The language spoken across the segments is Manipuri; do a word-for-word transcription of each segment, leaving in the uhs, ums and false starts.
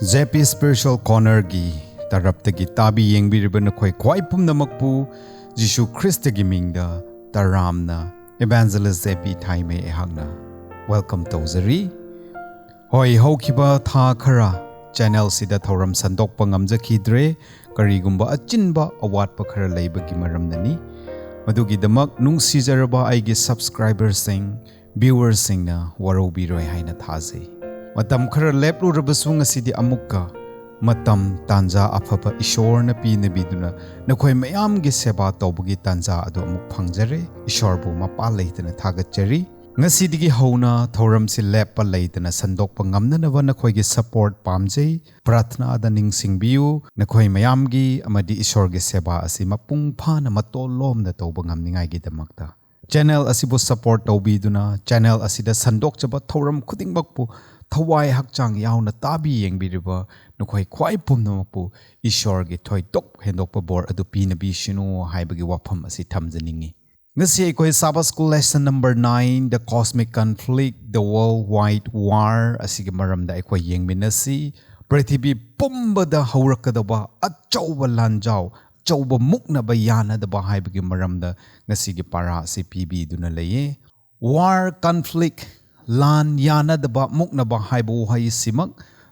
ꯖꯦ ꯄꯤ Spiritual Cornerꯒꯤ ꯇꯔꯞꯇꯒꯤ ꯇꯥꯕꯤ ꯌꯦꯡꯕꯤꯔꯤꯕ ꯅꯈꯣꯏ ꯈ꯭ꯋꯥꯏ ꯄꯨꯝꯅꯃꯛꯄꯨ ꯖꯤꯁꯨ ꯈ꯭ꯔꯤꯁꯇꯒꯤ ꯃꯤꯡꯗ ꯇꯔꯥꯝꯅ Evangelist ꯖꯦ ꯄꯤ ꯊꯥꯏꯃꯩ ꯑꯩꯍꯥꯛꯅ welcome ꯇꯧꯖꯔꯤ꯫ ꯍꯣꯏ, ꯍꯧꯈꯤꯕ ꯊꯥ ꯈꯔ channelꯁꯤꯗ ꯊꯧꯔꯝ ꯁꯟꯗꯣꯛꯄ ꯉꯝꯖꯈꯤꯗ꯭ꯔꯦ, ꯀꯔꯤꯒꯨꯝꯕ ꯑꯆꯤꯟꯕ ꯑꯋꯥꯠꯄ ꯈꯔ ꯂꯩꯕꯒꯤ ꯃꯔꯝꯅꯅꯤ꯫ ꯃꯗꯨꯒꯤꯗꯃꯛ ꯅꯨꯡꯁꯤꯖꯔꯕ ꯑꯩꯒꯤ subscriberꯁꯤꯡ, viewerꯁꯤꯡꯅ ꯋꯥꯔꯧꯕꯤꯔꯣꯏ ꯍꯥꯏꯅ ꯊꯥꯖꯩ꯫ ꯃꯇꯝ ꯈꯔ ꯂꯦꯞꯂꯨꯔꯕꯁꯨ ꯉꯁꯤꯗꯤ ꯑꯃꯨꯛꯀ ꯃꯇꯝ ꯇꯥꯟꯖꯥ ꯑꯐꯕ ꯏꯁꯣꯔꯅ ꯄꯤꯅꯕꯤꯗꯨꯅ ꯅꯈꯣꯏ ꯃꯌꯥꯝꯒꯤ ꯁꯦꯕꯥ ꯇꯧꯕꯒꯤ ꯇꯥꯟꯖꯥ ꯑꯗꯨ ꯑꯃꯨꯛ ꯐꯪꯖꯔꯦ꯫ ꯏꯁꯣꯔꯕꯨ ꯃꯄꯥ ꯂꯩꯇꯅ ꯊꯥꯒꯠꯆꯔꯤ꯫ ꯉꯁꯤꯗꯒꯤ ꯍꯧꯅ ꯊꯧꯔꯝꯁꯤ ꯂꯦꯞꯄ ꯂꯩꯇꯅ ꯁꯟꯗꯣꯛꯄ ꯉꯝꯅꯅꯕ ꯅꯈꯣꯏꯒꯤ support ꯄꯥꯝꯖꯩ꯫ ꯄ꯭ꯔꯥꯊꯅꯥꯗ ꯅꯤꯡꯁꯤꯡꯕꯤꯌꯨ꯫ ꯅꯈꯣꯏ ꯃꯌꯥꯝꯒꯤ ꯑꯃꯗꯤ ꯏꯁꯣꯔꯒꯤ ꯁꯦꯕꯥ ꯑꯁꯤ ꯃꯄꯨꯡ ꯐꯥꯅ ꯃꯇꯣꯟ ꯂꯣꯝꯅ ꯇꯧꯕ ꯉꯝꯅꯤꯡꯉꯥꯏꯒꯤꯗꯃꯛꯇ꯫ Channel ꯑꯁꯤꯕꯨ support ꯇꯧꯕꯤꯗꯨꯅ channel ꯑꯁꯤꯗ ꯁꯟꯗꯣꯛꯆꯕ ꯊꯧꯔꯝ ꯈꯨꯗꯤꯡꯃꯛꯄꯨ ꯊꯋꯥꯏ ꯍꯛꯆꯥꯡ ꯌꯥꯎꯅ ꯇꯥꯕꯤ ꯌꯦꯡꯕꯤꯔꯤꯕ ꯅꯈꯣꯏ ꯈ꯭ꯋꯥꯏ ꯄꯨꯝꯅꯃꯛꯄꯨ ꯏꯁꯣꯔꯒꯤ ꯊꯣꯏꯗꯣꯛ ꯍꯦꯟꯗꯣꯛꯄ ꯕꯣꯔ ꯑꯗꯨ ꯄꯤꯅꯕꯤꯁꯅꯨ ꯍꯥꯏꯕꯒꯤ ꯋꯥꯐꯝ ꯑꯁꯤ ꯊꯝꯖꯅꯤꯡꯏ꯫ ꯉꯁꯤ ꯑꯩꯈꯣꯏ Sabbath School lesson number nine, The Cosmic Conflict, The Worldwide War ꯑꯁꯤꯒꯤ ꯃꯔꯝꯗ ꯑꯩꯈꯣꯏ ꯌꯦꯡꯃꯤꯟꯅꯁꯤ꯫ ꯄ꯭ꯔꯤꯊꯤꯕꯤ ꯄꯨꯝꯕꯗ ꯍꯧꯔꯛꯀꯗꯧꯕ ꯑꯆꯧꯕ ꯂꯥꯟꯖꯥꯎ, ꯑꯆꯧꯕ ꯃꯨꯛꯅꯕ ꯌꯥꯅꯗꯕ ꯍꯥꯏꯕꯒꯤ ꯃꯔꯝꯗ ꯉꯁꯤꯒꯤ ꯄꯥꯔꯥ ꯑꯁꯤ ꯄꯤꯕꯤꯗꯨꯅ ꯂꯩꯌꯦ꯫ War, conflict, ꯂꯥꯟ ꯌꯥꯅꯗꯕ ꯃꯨꯛꯅꯕ ꯍꯥꯏꯕ ꯋꯥꯍꯩꯁꯤꯃꯛ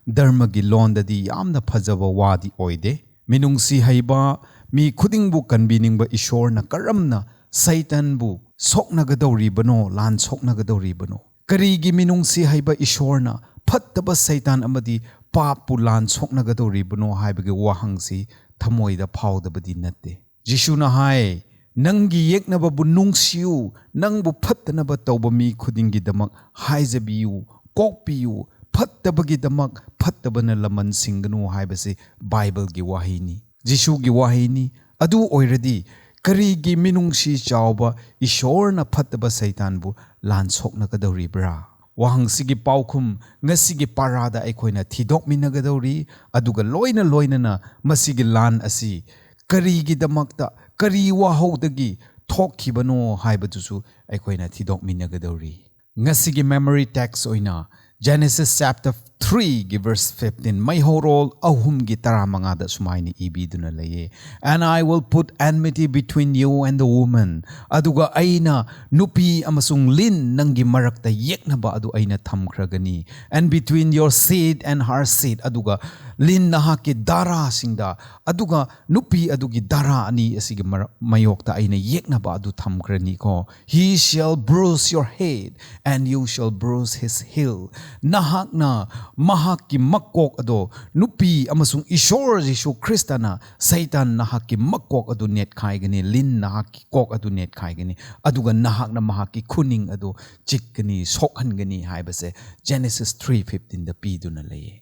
ꯙꯔꯃꯒꯤ ꯂꯣꯟꯗꯗꯤ ꯌꯥꯝꯅ ꯐꯖꯕ ꯋꯥꯗꯤ ꯑꯣꯏꯗꯦ꯫ ꯃꯤꯅꯨꯡꯁꯤ ꯍꯩꯕ, ꯃꯤ ꯈꯨꯗꯤꯡꯕꯨ ꯀꯟꯕꯤꯅꯤꯡꯕ ꯏꯁꯣꯔꯅ ꯀꯔꯝꯅ ꯁꯩꯇꯥꯟꯕꯨ ꯁꯣꯛꯅꯒꯗꯧꯔꯤꯕꯅꯣ, ꯂꯥꯟ ꯁꯣꯛꯅꯒꯗꯧꯔꯤꯕꯅꯣ? ꯀꯔꯤꯒꯤ ꯃꯤꯅꯨꯡꯁꯤ ꯍꯩꯕ ꯏꯁꯣꯔꯅ ꯐꯠꯇꯕ ꯁꯩꯇꯥꯟ ꯑꯃꯗꯤ ꯄꯥꯞꯄꯨ ꯂꯥꯟ ꯁꯣꯛꯅꯒꯗꯧꯔꯤꯕꯅꯣ ꯍꯥꯏꯕꯒꯤ ꯋꯥꯍꯪꯁꯤ ꯊꯃꯣꯏꯗ ꯐꯥꯎꯗꯕꯗꯤ ꯅꯠꯇꯦ꯫ ꯖꯤꯁꯨꯅ ꯍꯥꯏ, "ꯅꯪꯒꯤ ꯌꯦꯛꯅꯕꯕꯨ ꯅꯨꯡꯁꯤꯌꯨ, ꯅꯪꯕꯨ ꯐꯠꯇꯅꯕ ꯇꯧꯕ ꯃꯤ ꯈꯨꯗꯤꯡꯒꯤꯗꯃꯛ ꯍꯥꯏꯖꯕꯤꯌꯨ, ꯀꯣꯛꯄꯤꯌꯨ, ꯐꯠꯇꯕꯒꯤꯗꯃꯛ ꯐꯠꯇꯕꯅ ꯂꯃꯟ ꯁꯤꯡꯒꯅꯨ" ꯍꯥꯏꯕꯁꯤ ꯕꯥꯏꯕꯜꯒꯤ ꯋꯥꯍꯩꯅꯤ, ꯖꯤꯁꯨꯒꯤ ꯋꯥꯍꯩꯅꯤ꯫ ꯑꯗꯨ ꯑꯣꯏꯔꯗꯤ ꯀꯔꯤꯒꯤ ꯃꯤꯅꯨꯡꯁꯤ ꯆꯥꯎꯕ ꯏꯁꯣꯔꯅ ꯐꯠꯇꯕ ꯁꯩꯇꯥꯟꯕꯨ ꯂꯥꯟ ꯁꯣꯛꯅꯒꯗꯧꯔꯤꯕ꯭ꯔꯥ? ꯋꯥꯍꯪꯁꯤꯒꯤ ꯄꯥꯎꯈꯨꯝ ꯉꯁꯤꯒꯤ ꯄꯥꯔꯥꯗ ꯑꯩꯈꯣꯏꯅ ꯊꯤꯗꯣꯛꯃꯤꯟꯅꯒꯗꯧꯔꯤ, ꯑꯗꯨꯒ ꯂꯣꯏꯅ ꯂꯣꯏꯅꯅ ꯃꯁꯤꯒꯤ ꯂꯥꯟ ꯑꯁꯤ ꯀꯔꯤꯒꯤꯗꯃꯛꯇ, ꯀꯔꯤ ꯋꯥꯍꯧꯗꯒꯤ ꯊꯣꯛꯈꯤꯕꯅꯣ ꯍꯥꯏꯕꯗꯨꯁꯨ ꯑꯩꯈꯣꯏꯅ ꯊꯤꯗꯣꯛꯃꯤꯟꯅꯒꯗꯧꯔꯤ꯫ ꯉꯁꯤꯒꯤ memory text ꯑꯣꯏꯅ Genesis chapter ꯊ꯭ꯔꯤꯒꯤ verse fifteen, ꯃꯩꯍꯧꯔꯣꯜ ꯑꯍꯨꯝꯒꯤ ꯇꯔꯥꯃꯉꯥꯗ ꯁꯨꯃꯥꯏꯅ ꯏꯕꯤꯗꯨꯅ ꯂꯩꯌꯦ, "And I will put enmity between you and the woman." ꯑꯗꯨꯒ ꯑꯩꯅ ꯅꯨꯄꯤ ꯑꯃꯁꯨꯡ ꯂꯤꯟ ꯅꯪꯒꯤ ꯃꯔꯛꯇ ꯌꯦꯛꯅꯕ ꯑꯗꯨ ꯑꯩꯅ ꯊꯝꯈ꯭ꯔꯒꯅꯤ, "And between your seed and her seed." ꯑꯗꯨꯒ ꯂꯤꯟ ꯅꯍꯥꯛꯀꯤ ꯗꯥꯔꯥꯁꯤꯡꯗ, ꯑꯗꯨꯒ ꯅꯨꯄꯤ ꯑꯗꯨꯒꯤ ꯗꯥꯔꯥ ꯑꯅꯤ ꯑꯁꯤꯒꯤ ꯃꯔꯛ, ꯃꯌꯣꯛꯇ ꯑꯩꯅ ꯌꯦꯛꯅꯕ ꯑꯗꯨ ꯊꯝꯈ꯭ꯔꯅꯤꯀꯣ꯫ "He shall bruise your head and you shall bruise his heel." ꯅꯍꯥꯛꯅ ꯃꯍꯥꯛꯀꯤ ꯃꯀꯣꯛ ꯑꯗꯣ, ꯅꯨꯄꯤ ꯑꯃꯁꯨꯡ ꯏꯁꯣꯔ ꯖꯤꯁꯨ ꯈ꯭ꯔꯤꯁꯇꯅ, ꯁꯩꯇꯥꯟ ꯅꯍꯥꯛꯀꯤ ꯃꯀꯣꯛ ꯑꯗꯨ ꯅꯦꯠꯈꯥꯏꯒꯅꯤ, ꯂꯤꯟ ꯅꯍꯥꯛꯀꯤ ꯀꯣꯛ ꯑꯗꯨ ꯅꯦꯠꯈꯥꯏꯒꯅꯤ, ꯑꯗꯨꯒ ꯅꯍꯥꯛꯅ ꯃꯍꯥꯛꯀꯤ ꯈꯨꯅꯤꯡ ꯑꯗꯨ ꯆꯤꯛꯀꯅꯤ, ꯁꯣꯛꯍꯟꯒꯅꯤ ꯍꯥꯏꯕꯁꯦ Genesis three fifteenꯗ ꯄꯤꯗꯨꯅ ꯂꯩꯌꯦ꯫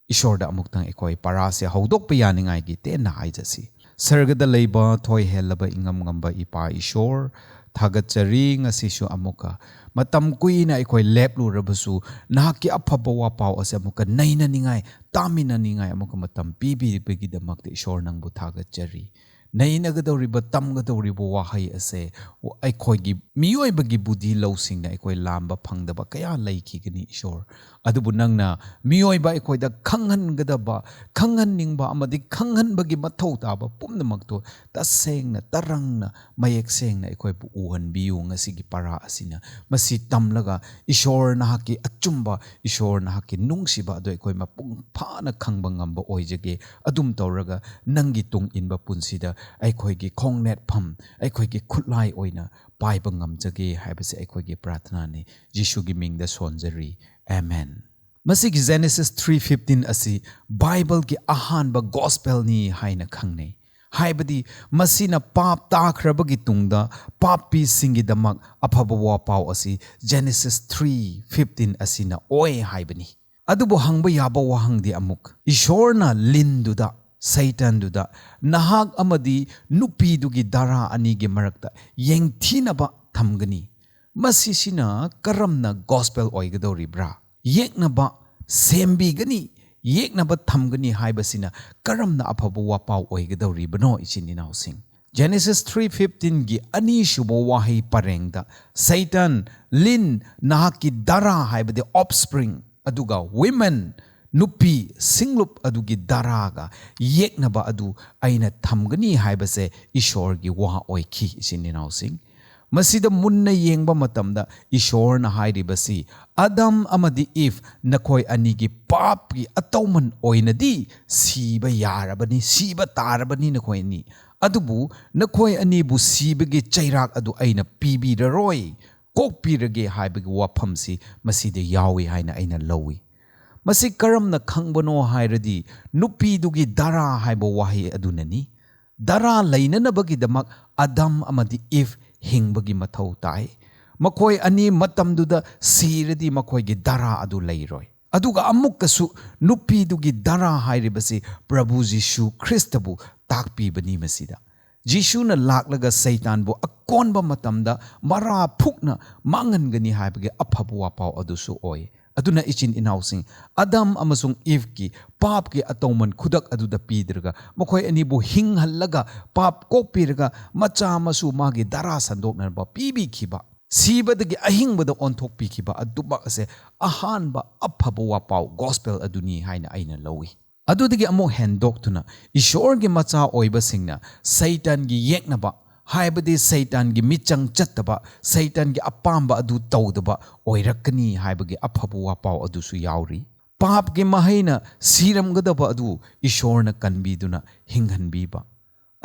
ꯏꯁꯣꯔꯗ ꯑꯃꯨꯛꯇꯪ ꯑꯩꯈꯣꯏ ꯄꯔꯥꯁꯦ ꯍꯧꯗꯣꯛꯄ ꯌꯥꯅꯤꯡꯉꯥꯏꯒꯤ ꯇꯦꯟꯅ ꯍꯥꯏꯖꯁꯤ꯫ ꯁꯔꯒꯗ ꯂꯩꯕ ꯊꯣꯏ ꯍꯦꯜꯂꯕ ꯏꯉꯝ ꯉꯝꯕ ꯏꯄꯥ ꯏꯁꯣꯔ, ꯊꯥꯒꯠꯆꯔꯤ꯫ ꯉꯁꯤꯁꯨ ꯑꯃꯨꯛꯀ ꯃꯇꯝ ꯀꯨꯏꯅ ꯑꯩꯈꯣꯏ ꯂꯦꯞꯂꯨꯔꯕꯁꯨ, ꯅꯍꯥꯛꯀꯤ ꯑꯐꯕ ꯋꯥꯄꯥꯎ ꯑꯁꯦ ꯑꯃꯨꯛꯀ ꯅꯩꯅꯅꯤꯡꯉꯥꯏ, ꯇꯥꯃꯤꯟꯅꯅꯤꯡꯉꯥꯏ ꯑꯃꯨꯛꯀ ꯃꯇꯝ ꯄꯤꯕꯤꯕꯒꯤꯗꯃꯛꯇ ꯏꯁꯣꯔ ꯅꯪꯕꯨ ꯊꯥꯒꯠꯆꯔꯤ꯫ ꯅꯩꯅꯒꯗꯧꯔꯤꯕ, ꯇꯝꯒꯗꯧꯔꯤꯕ ꯋꯥꯍꯩ ꯑꯁꯦ ꯑꯩꯈꯣꯏꯒꯤ ꯃꯤꯑꯣꯏꯕꯒꯤ ꯕꯨꯙꯤ ꯂꯧꯁꯤꯡꯅ ꯑꯩꯈꯣꯏ ꯂꯥꯝꯕ ꯐꯪꯗꯕ ꯀꯌꯥ ꯂꯩꯈꯤꯒꯅꯤ ꯏꯁꯣꯔ꯫ ꯑꯗꯨꯕꯨ ꯅꯪꯅ ꯃꯤꯑꯣꯏꯕ ꯑꯩꯈꯣꯏꯗ ꯈꯪꯍꯟꯒꯗꯕ, ꯈꯪꯍꯟꯅꯤꯡꯕ ꯑꯃꯗꯤ ꯈꯪꯍꯟꯕꯒꯤ ꯃꯊꯧ ꯇꯥꯕ ꯄꯨꯝꯅꯃꯛꯇꯨ ꯇꯁꯦꯡꯅ, ꯇꯔꯪꯅ, ꯃꯌꯦꯛ ꯁꯦꯡꯅ ꯑꯩꯈꯣꯏꯕꯨ ꯎꯍꯟꯕꯤꯌꯨ꯫ ꯉꯁꯤꯒꯤ ꯄꯔꯥ ꯑꯁꯤꯅ ꯃꯁꯤ ꯇꯝꯂꯒ ꯏꯁꯣꯔ ꯅꯍꯥꯛꯀꯤ ꯑꯆꯨꯝꯕ, ꯏꯁꯣꯔ ꯅꯍꯥꯛꯀꯤ ꯅꯨꯡꯁꯤꯕ ꯑꯗꯨ ꯑꯩꯈꯣꯏ ꯃꯄꯨꯡ ꯐꯥꯅ ꯈꯪꯕ ꯉꯝꯕ ꯑꯣꯏꯖꯒꯦ꯫ ꯑꯗꯨꯝ ꯇꯧꯔꯒ ꯅꯪꯒꯤ ꯇꯨꯡ ꯏꯟꯕ ꯄꯨꯟꯁꯤꯗ ꯑꯩꯈꯣꯏꯒꯤ ꯈꯣꯡꯅꯦꯠꯐꯝ, ꯑꯩꯈꯣꯏꯒꯤ ꯈꯨꯠꯂꯥꯏ ꯑꯣꯏꯅ ꯄꯥꯏꯕ ꯉꯝꯖꯒꯦ ꯍꯥꯏꯕꯁꯦ ꯑꯩꯈꯣꯏꯒꯤ ꯄ꯭ꯔꯥꯊꯅꯥꯅꯤ꯫ ꯖꯤꯁꯨꯒꯤ ꯃꯤꯡꯗ ꯁꯣꯟꯖꯔꯤ꯫ ꯑꯦꯃꯦꯟ꯫ ꯃꯁꯤꯒꯤ Genesis three fifteen ꯑꯁꯤ ꯕꯥꯏꯕꯜꯒꯤ ꯑꯍꯥꯟꯕ ꯒꯣꯁꯄꯦꯜꯅꯤ ꯍꯥꯏꯅ ꯈꯪꯅꯩ꯫ ꯍꯥꯏꯕꯗꯤ ꯃꯁꯤꯅ ꯄꯥꯞ ꯇꯥꯈ꯭ꯔꯕꯒꯤ ꯇꯨꯡꯗ ꯄꯥꯞꯄꯤꯁꯤꯡꯒꯤꯗꯃꯛ ꯑꯐꯕ ꯋꯥꯄꯥꯎ ꯑꯁꯤ Genesis three fifteen ꯑꯁꯤꯅ ꯑꯣꯏ ꯍꯥꯏꯕꯅꯤ꯫ ꯑꯗꯨꯕꯨ ꯍꯪꯕ ꯌꯥꯕ ꯋꯥꯍꯪꯗꯤ ꯑꯃꯨꯛ, ꯏꯁꯣꯔꯅ ꯂꯤꯟꯗꯨꯗ, ꯁꯩꯇꯥꯟꯗꯨꯗ, "ꯅꯍꯥꯛ ꯑꯃꯗꯤ ꯅꯨꯄꯤꯗꯨꯒꯤ ꯗꯥꯔꯥ ꯑꯅꯤꯒꯤ ꯃꯔꯛꯇ ꯌꯦꯡꯊꯤꯅꯕ ꯊꯝꯒꯅꯤ", ꯃꯁꯤꯁꯤꯅ ꯀꯔꯝꯅ ꯒꯣꯁꯄꯦꯜ ꯑꯣꯏꯒꯗꯧꯔꯤꯕ꯭ꯔꯥ? ꯌꯦꯛꯅꯕ ꯁꯦꯝꯕꯤꯒꯅꯤ, ꯌꯦꯛꯅꯕ ꯊꯝꯒꯅꯤ ꯍꯥꯏꯕꯁꯤꯅ ꯀꯔꯝꯅ ꯑꯐꯕ ꯋꯥꯄꯥꯎ ꯑꯣꯏꯒꯗꯧꯔꯤꯕꯅꯣ, ꯏꯆꯤꯟ ꯏꯅꯥꯎꯁꯤꯡ? Genesis three fifteenꯒꯤ ꯑꯅꯤꯁꯨꯕ ꯋꯥꯍꯩ ꯄꯔꯦꯡꯗ, "ꯁꯩꯇꯥꯟ, ꯂꯤꯟ, ꯅꯍꯥꯛꯀꯤ ꯗꯥꯔꯥ", ꯍꯥꯏꯕꯗꯤ offspring, ꯑꯗꯨꯒ women, ꯅꯨꯄꯤ ꯁꯤꯡꯂꯨꯞ ꯑꯗꯨꯒꯤ ꯙꯔꯥꯒ ꯌꯦꯛꯅꯕ ꯑꯗꯨ ꯑꯩꯅ ꯊꯝꯒꯅꯤ ꯍꯥꯏꯕꯁꯦ ꯏꯁꯣꯔꯒꯤ ꯋꯥ ꯑꯣꯏꯈꯤ, ꯏꯆꯤꯟ ꯏꯅꯥꯎꯁꯤꯡ꯫ ꯃꯁꯤꯗ ꯃꯨꯟꯅ ꯌꯦꯡꯕ ꯃꯇꯝꯗ ꯏꯁꯣꯔꯅ ꯍꯥꯏꯔꯤꯕꯁꯤ, "ꯑꯗꯝ ꯑꯃꯗꯤ ꯏꯚ, ꯅꯈꯣꯏ ꯑꯅꯤꯒꯤ ꯄꯥꯞꯀꯤ ꯑꯇꯧꯃꯟ ꯑꯣꯏꯅꯗꯤ ꯁꯤꯕ ꯌꯥꯔꯕꯅꯤ, ꯁꯤꯕ ꯇꯥꯔꯕꯅꯤ ꯅꯈꯣꯏ ꯑꯅꯤ꯫ ꯑꯗꯨꯕꯨ ꯅꯈꯣꯏ ꯑꯅꯤꯕꯨ ꯁꯤꯕꯒꯤ ꯆꯩꯔꯥꯛ ꯑꯗꯨ ꯑꯩꯅ ꯄꯤꯕꯤꯔꯔꯣꯏ, ꯀꯣꯛꯄꯤꯔꯒꯦ" ꯍꯥꯏꯕꯒꯤ ꯋꯥꯐꯝꯁꯤ ꯃꯁꯤꯗ ꯌꯥꯎꯏ ꯍꯥꯏꯅ ꯑꯩꯅ ꯂꯧꯏ꯫ ꯃꯁꯤ ꯀꯔꯝꯅ ꯈꯪꯕꯅꯣ ꯍꯥꯏꯔꯗꯤ, ꯅꯨꯄꯤꯗꯨꯒꯤ ꯙꯔꯥ ꯍꯥꯏꯕ ꯋꯥꯍꯩ ꯑꯗꯨꯅꯅꯤ꯫ ꯙꯔꯥ ꯂꯩꯅꯅꯕꯒꯤꯗꯃꯛ ꯑꯗꯝ ꯑꯃꯗꯤ ꯏꯚ ꯍꯤꯡꯕꯒꯤ ꯃꯊꯧ ꯇꯥꯏ꯫ ꯃꯈꯣꯏ ꯑꯅꯤ ꯃꯇꯝꯗꯨꯗ ꯁꯤꯔꯗꯤ ꯃꯈꯣꯏꯒꯤ ꯙꯔꯥ ꯑꯗꯨ ꯂꯩꯔꯣꯏ꯫ ꯑꯗꯨꯒ ꯑꯃꯨꯛꯀꯁꯨ ꯅꯨꯄꯤꯗꯨꯒꯤ ꯙꯔꯥ ꯍꯥꯏꯔꯤꯕꯁꯤ ꯄ꯭ꯔꯚꯨ ꯖꯤꯁꯨ ꯈ꯭ꯔꯤꯁꯇꯕꯨ ꯇꯥꯛꯄꯤꯕꯅꯤ ꯃꯁꯤꯗ꯫ ꯖꯤꯁꯨꯅ ꯂꯥꯛꯂꯒ ꯁꯩꯇꯥꯟꯕꯨ ꯑꯀꯣꯟꯕ ꯃꯇꯝꯗ ꯃꯔꯥ ꯐꯨꯛꯅ ꯃꯥꯡꯍꯟꯒꯅꯤ ꯍꯥꯏꯕꯒꯤ ꯑꯐꯕ ꯋꯥꯄꯥꯎ ꯑꯗꯨꯁꯨ ꯑꯣꯏ꯫ ꯑꯗꯨꯅ ꯏꯆꯤꯟ ꯏꯅꯥꯎꯁꯤꯡ, ꯑꯗꯝ ꯑꯃꯁꯨꯡ ꯏꯚꯀꯤ ꯄꯥꯞꯀꯤ ꯑꯇꯧꯃꯟ ꯈꯨꯗꯛ ꯑꯗꯨꯗ ꯄꯤꯗ꯭ꯔꯒ, ꯃꯈꯣꯏ ꯑꯅꯤꯕꯨ ꯍꯤꯡꯍꯜꯂꯒ, ꯄꯥꯞ ꯀꯣꯛꯄꯤꯔꯒ, ꯃꯆꯥ ꯃꯁꯨ ꯃꯥꯒꯤ ꯙꯔꯥ ꯁꯟꯗꯣꯛꯅꯕ ꯄꯤꯕꯤꯈꯤꯕ, ꯁꯤꯕꯗꯒꯤ ꯑꯍꯤꯡꯕꯗ ꯑꯣꯟꯊꯣꯛꯄꯤꯈꯤꯕ ꯑꯗꯨꯃꯛ ꯑꯁꯦ ꯑꯍꯥꯟꯕ ꯑꯐꯕ ꯋꯥꯄꯥꯎ, ꯒꯣꯁꯄꯦꯜ ꯑꯗꯨꯅꯤ ꯍꯥꯏꯅ ꯑꯩꯅ ꯂꯧꯏ꯫ ꯑꯗꯨꯗꯒꯤ ꯑꯃꯨꯛ ꯍꯦꯟꯗꯣꯛꯇꯨꯅ ꯏꯁꯣꯔꯒꯤ ꯃꯆꯥ ꯑꯣꯏꯕꯁꯤꯡꯅ ꯁꯩꯇꯥꯟꯒꯤ ꯌꯦꯛꯅꯕ, ꯍꯥꯏꯕꯗꯤ ꯁꯩꯇꯥꯟꯒꯤ ꯃꯤꯆꯪ ꯆꯠꯇꯕ, ꯁꯩꯇꯥꯟꯒꯤ ꯑꯄꯥꯝꯕ ꯑꯗꯨ ꯇꯧꯗꯕ ꯑꯣꯏꯔꯛꯀꯅꯤ ꯍꯥꯏꯕꯒꯤ ꯑꯐꯕ ꯋꯥꯄꯥꯎ ꯑꯗꯨꯁꯨ ꯌꯥꯎꯔꯤ꯫ ꯄꯥꯞꯀꯤ ꯃꯍꯩꯅ ꯁꯤꯔꯝꯒꯗꯕ ꯑꯗꯨ ꯏꯁꯣꯔꯅ ꯀꯟꯕꯤꯗꯨꯅ ꯍꯤꯡꯍꯟꯕꯤꯕ,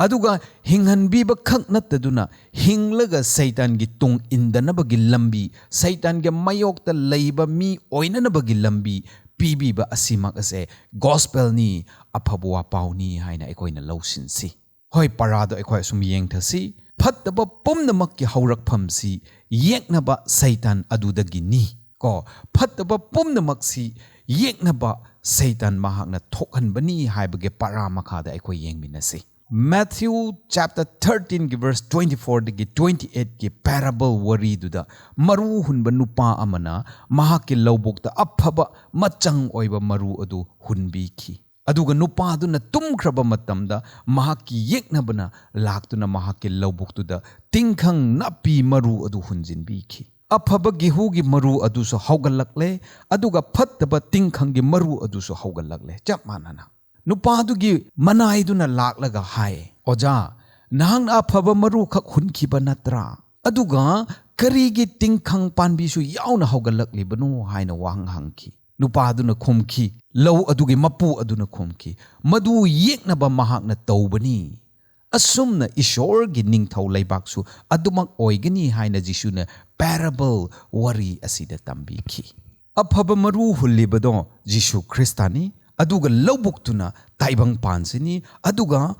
ꯑꯗꯨꯒ ꯍꯤꯡꯍꯟꯕꯤꯕ ꯈꯛ ꯅꯠꯇꯗꯨꯅ, ꯍꯤꯡꯂꯒ ꯁꯩꯇꯥꯟꯒꯤ ꯇꯨꯡ ꯏꯟꯗꯅꯕꯒꯤ ꯂꯝꯕꯤ, ꯁꯩꯇꯥꯟꯒꯤ ꯃꯥꯌꯣꯛꯇ ꯂꯩꯕ ꯃꯤ ꯑꯣꯏꯅꯅꯕꯒꯤ ꯂꯝꯕꯤ ꯄꯤꯕꯤꯕ ꯑꯁꯤꯃꯛ ꯑꯁꯦ ꯒꯣꯁꯄꯦꯜꯅꯤ, ꯑꯐꯕ ꯋꯥꯄꯥꯎꯅꯤ ꯍꯥꯏꯅ ꯑꯩꯈꯣꯏꯅ ꯂꯧꯁꯤꯟꯁꯤ꯫ ꯍꯣꯏ, ꯄꯔꯥꯗꯣ ꯑꯩꯈꯣꯏ ꯑꯁꯨꯝ ꯌꯦꯡꯊꯁꯤ꯫ "ꯐꯠꯇꯕ ꯄꯨꯝꯅꯃꯛꯀꯤ ꯍꯧꯔꯛꯐꯝꯁꯤ ꯌꯦꯛꯅꯕ ꯁꯩꯇꯥꯟ ꯑꯗꯨꯗꯒꯤꯅꯤ"꯫ ꯀꯣ, "ꯐꯠꯇꯕ ꯄꯨꯝꯅꯃꯛꯁꯤ ꯌꯦꯛꯅꯕ ꯁꯩꯇꯥꯟ ꯃꯍꯥꯛꯅ ꯊꯣꯛꯍꯟꯕꯅꯤ" ꯍꯥꯏꯕꯒꯤ ꯄꯔꯥ ꯃꯈꯥꯗ ꯑꯩꯈꯣꯏ ꯌꯦꯡꯃꯤꯟꯅꯁꯤ꯫ Matthew chapter thirteen ꯒꯤ verse twenty four ꯗꯒꯤ twenty eight ꯀꯤ parable ꯋꯥꯔꯤꯗꯨꯗ, ꯃꯔꯨ ꯍꯨꯟꯕ ꯅꯨꯄꯥ ꯑꯃꯅ ꯃꯍꯥꯛꯀꯤ ꯂꯧꯕꯨꯛꯇ ꯑꯐꯕ ꯃꯆꯪ ꯑꯣꯏꯕ ꯃꯔꯨ ꯑꯗꯨ ꯍꯨꯟꯕꯤꯈꯤ꯫ ꯑꯗꯨꯒ ꯅꯨꯄꯥꯗꯨꯅ ꯇꯨꯝꯈ꯭ꯔꯕ ꯃꯇꯝꯗ, ꯃꯍꯥꯛꯀꯤ ꯌꯦꯛꯅꯕꯅ ꯂꯥꯛꯇꯨꯅ ꯃꯍꯥꯛꯀꯤ ꯂꯧꯕꯨꯛꯇꯨꯗ ꯇꯤꯡꯈꯪ ꯅꯥꯄꯤ ꯃꯔꯨ ꯑꯗꯨ ꯍꯨꯟꯖꯤꯟꯕꯤꯈꯤ꯫ ꯑꯐꯕ ꯒꯦꯍꯨꯒꯤ ꯃꯔꯨ ꯑꯗꯨꯁꯨ ꯍꯧꯒꯠꯂꯛꯂꯦ, ꯑꯗꯨꯒ ꯐꯠꯇꯕ ꯇꯤꯡꯈꯪꯒꯤ ꯃꯔꯨ ꯑꯗꯨꯁꯨ ꯍꯧꯒꯠꯂꯛꯂꯦ, ꯆꯞ ꯃꯥꯟꯅꯅ꯫ ꯅꯨꯄꯥꯗꯨꯒꯤ ꯃꯅꯥꯏꯗꯨꯅ ꯂꯥꯛꯂꯒ ꯍꯥꯏ, "ꯑꯣꯖꯥ, ꯅꯍꯥꯛꯅ ꯑꯐꯕ ꯃꯔꯨꯈꯛ ꯍꯨꯟꯈꯤꯕ ꯅꯠꯇ꯭ꯔꯥ? ꯑꯗꯨꯒ ꯀꯔꯤꯒꯤ ꯇꯤꯡꯈꯪ ꯄꯥꯟꯕꯤꯁꯨ ꯌꯥꯎꯅ ꯍꯧꯒꯠꯂꯛꯂꯤꯕꯅꯣ?" ꯍꯥꯏꯅ ꯋꯥꯍꯪ ꯍꯪꯈꯤ꯫ ꯅꯨꯄꯥꯗꯨꯅ ꯈꯨꯝꯈꯤ, ꯂꯧ ꯑꯗꯨꯒꯤ ꯃꯄꯨ ꯑꯗꯨꯅ ꯈꯨꯝꯈꯤ, "ꯃꯗꯨ ꯌꯦꯛꯅꯕ ꯃꯍꯥꯛꯅ ꯇꯧꯕꯅꯤ꯫ ꯑꯁꯨꯝꯅ ꯏꯁꯣꯔꯒꯤ ꯅꯤꯡꯊꯧ ꯂꯩꯕꯥꯛꯁꯨ ꯑꯗꯨꯃꯛ ꯑꯣꯏꯒꯅꯤ" ꯍꯥꯏꯅ ꯖꯤꯁꯨꯅ parable, ꯋꯥꯔꯤ ꯑꯁꯤꯗ ꯇꯝꯕꯤꯈꯤ꯫ ꯑꯐꯕ ꯃꯔꯨ ꯍꯨꯜꯂꯤꯕꯗꯣ ꯖꯤꯁꯨ ꯈ꯭ꯔꯤꯁꯇꯅꯤ, ꯑꯗꯨꯒ ꯂꯧꯕꯨꯛꯇꯨꯅ ꯇꯥꯏꯕꯪ ꯄꯥꯟꯁꯤꯅꯤ, ꯑꯗꯨꯒ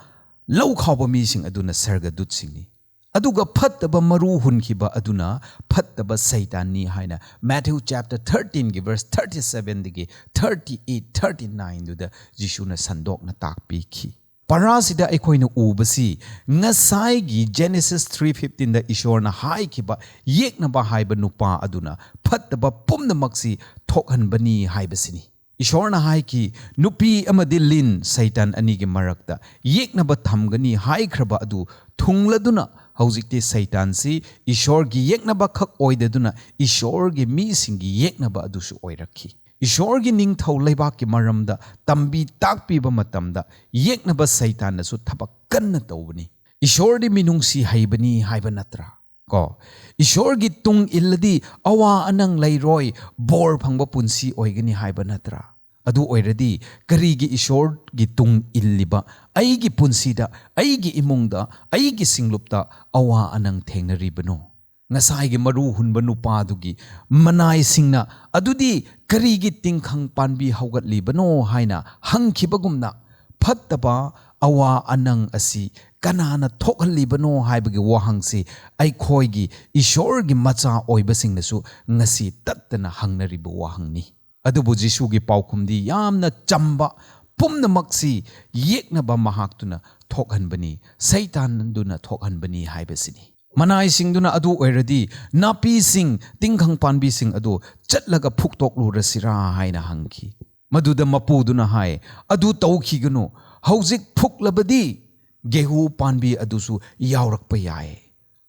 ꯂꯧ ꯈꯥꯎꯕ ꯃꯤꯁꯤꯡ ꯑꯗꯨꯅ ꯁꯔꯒꯗꯨꯠꯁꯤꯡꯅꯤ, ꯑꯗꯨꯒ ꯐꯠꯇꯕ ꯃꯔꯨ ꯍꯨꯟꯈꯤꯕ ꯑꯗꯨꯅ ꯐꯠꯇꯕ ꯁꯩꯇꯥꯟꯅꯤ ꯍꯥꯏꯅ Matthew chapter thirteen ꯒꯤ verse thirty seven ꯗꯒꯤ thirty eight, thirty nine ꯗꯨꯗ ꯖꯤꯁꯨꯅ ꯁꯟꯗꯣꯛꯅ ꯇꯥꯛꯄꯤꯈꯤ꯫ ꯄꯔꯥꯁꯤꯗ ꯑꯩꯈꯣꯏꯅ ꯎꯕꯁꯤ ꯉꯁꯥꯏꯒꯤ Genesis three fifteen ꯗ ꯏꯁꯣꯔꯅ ꯍꯥꯏꯈꯤꯕ ꯌꯦꯛꯅꯕ ꯍꯥꯏꯕ ꯅꯨꯄꯥ ꯑꯗꯨꯅ ꯐꯠꯇꯕ ꯄꯨꯝꯅꯃꯛꯁꯤ ꯊꯣꯛꯍꯟꯕꯅꯤ ꯍꯥꯏꯕꯁꯤꯅꯤ꯫ ꯏꯁꯣꯔꯅ ꯍꯥꯏꯈꯤ, "ꯅꯨꯄꯤ ꯑꯃꯗꯤ ꯂꯤꯟ ꯁꯩꯇꯥꯟ ꯑꯅꯤꯒꯤ ꯃꯔꯛꯇ ꯌꯦꯛꯅꯕ ꯊꯝꯒꯅꯤ" ꯍꯥꯏꯈ꯭ꯔꯕ ꯑꯗꯨ ꯊꯨꯡꯂꯗꯨꯅ ꯍꯧꯖꯤꯛꯇꯤ ꯁꯩꯇꯥꯟꯁꯤ ꯏꯁꯣꯔꯒꯤ ꯌꯦꯛꯅꯕ ꯈꯛ ꯑꯣꯏꯗꯗꯨꯅ ꯏꯁꯣꯔꯒꯤ ꯃꯤꯁꯤꯡꯒꯤ ꯌꯦꯛꯅꯕ ꯑꯗꯨꯁꯨ ꯑꯣꯏꯔꯛꯈꯤ꯫ ꯏꯁꯣꯔꯒꯤ ꯅꯤꯡꯊꯧ ꯂꯩꯕꯥꯛꯀꯤ ꯃꯔꯝꯗ ꯇꯝꯕꯤ ꯇꯥꯛꯄꯤꯕ ꯃꯇꯝꯗ ꯌꯦꯛꯅꯕ ꯁꯩꯇꯥꯟꯅꯁꯨ ꯊꯕꯛ ꯀꯟꯅ ꯇꯧꯕꯅꯤ꯫ ꯏꯁꯣꯔꯗꯤ ꯃꯤꯅꯨꯡꯁꯤ ꯍꯩꯕꯅꯤ ꯍꯥꯏꯕ ꯅꯠꯇ꯭ꯔꯥ? ꯀꯣ, ꯏꯁꯣꯔꯒꯤ ꯇꯨꯡ ꯏꯜꯂꯗꯤ ꯑꯋꯥ ꯑꯅꯪ ꯂꯩꯔꯣꯏ, ꯕꯣꯔ ꯐꯪꯕ ꯄꯨꯟꯁꯤ ꯑꯣꯏꯒꯅꯤ ꯍꯥꯏꯕ ꯅꯠꯇ꯭ꯔꯥ? ꯑꯗꯨ ꯑꯣꯏꯔꯗꯤ ꯀꯔꯤꯒꯤ ꯏꯁꯣꯔꯒꯤ ꯇꯨꯡ ꯏꯜꯂꯤꯕ ꯑꯩꯒꯤ ꯄꯨꯟꯁꯤꯗ, ꯑꯩꯒꯤ ꯏꯃꯨꯡꯗ, ꯑꯩꯒꯤ ꯁꯤꯡꯂꯨꯞꯇ ꯑꯋꯥ ꯑꯅꯪ ꯊꯦꯡꯅꯔꯤꯕꯅꯣ? ꯉꯁꯥꯏꯒꯤ ꯃꯔꯨ ꯍꯨꯟꯕ ꯅꯨꯄꯥꯗꯨꯒꯤ ꯃꯅꯥꯏꯁꯤꯡꯅ ꯑꯗꯨꯗꯤ ꯀꯔꯤꯒꯤ ꯇꯤꯡꯈꯪ ꯄꯥꯟꯕꯤ ꯍꯧꯒꯠꯂꯤꯕꯅꯣ ꯍꯥꯏꯅ ꯍꯪꯈꯤꯕꯒꯨꯝꯅ, ꯐꯠꯇꯕ ꯑꯋꯥ ꯑꯅꯪ ꯑꯁꯤ ꯀꯅꯥꯅ ꯊꯣꯛꯍꯜꯂꯤꯕꯅꯣ ꯍꯥꯏꯕꯒꯤ ꯋꯥꯍꯪꯁꯤ ꯑꯩꯈꯣꯏꯒꯤ ꯏꯁꯣꯔꯒꯤ ꯃꯆꯥ ꯑꯣꯏꯕꯁꯤꯡꯅꯁꯨ ꯉꯁꯤ ꯇꯠꯇꯅ ꯍꯪꯅꯔꯤꯕ ꯋꯥꯍꯪꯅꯤ꯫ ꯑꯗꯨꯕꯨ ꯖꯤꯁꯨꯒꯤ ꯄꯥꯎꯈꯨꯝꯗꯤ ꯌꯥꯝꯅ ꯆꯝꯕ, ꯄꯨꯝꯅꯃꯛꯁꯤ ꯌꯦꯛꯅꯕ ꯃꯍꯥꯛꯇꯨꯅ ꯊꯣꯛꯍꯟꯕꯅꯤ, ꯁꯩꯇꯥꯟꯗꯨꯅ ꯊꯣꯛꯍꯟꯕꯅꯤ ꯍꯥꯏꯕꯁꯤꯅꯤ꯫ ꯃꯅꯥꯏꯁꯤꯡꯗꯨꯅ ꯑꯗꯨ ꯑꯣꯏꯔꯗꯤ ꯅꯥꯄꯤꯁꯤꯡ, ꯇꯤꯡꯈꯪ ꯄꯥꯟꯕꯤꯁꯤꯡ ꯑꯗꯨ ꯆꯠꯂꯒ ꯐꯨꯛꯇꯣꯛꯂꯨꯔꯁꯤꯔꯥ ꯍꯥꯏꯅ ꯍꯪꯈꯤ꯫ ꯃꯗꯨꯗ ꯃꯄꯨꯗꯨꯅ ꯍꯥꯏ, "ꯑꯗꯨ ꯇꯧꯈꯤꯒꯅꯨ, ꯍꯧꯖꯤꯛ ꯐꯨꯛꯂꯕꯗꯤ ꯒꯦꯍꯨ ꯄꯥꯟꯕꯤ ꯑꯗꯨꯁꯨ ꯌꯥꯎꯔꯛꯄ ꯌꯥꯏ"꯫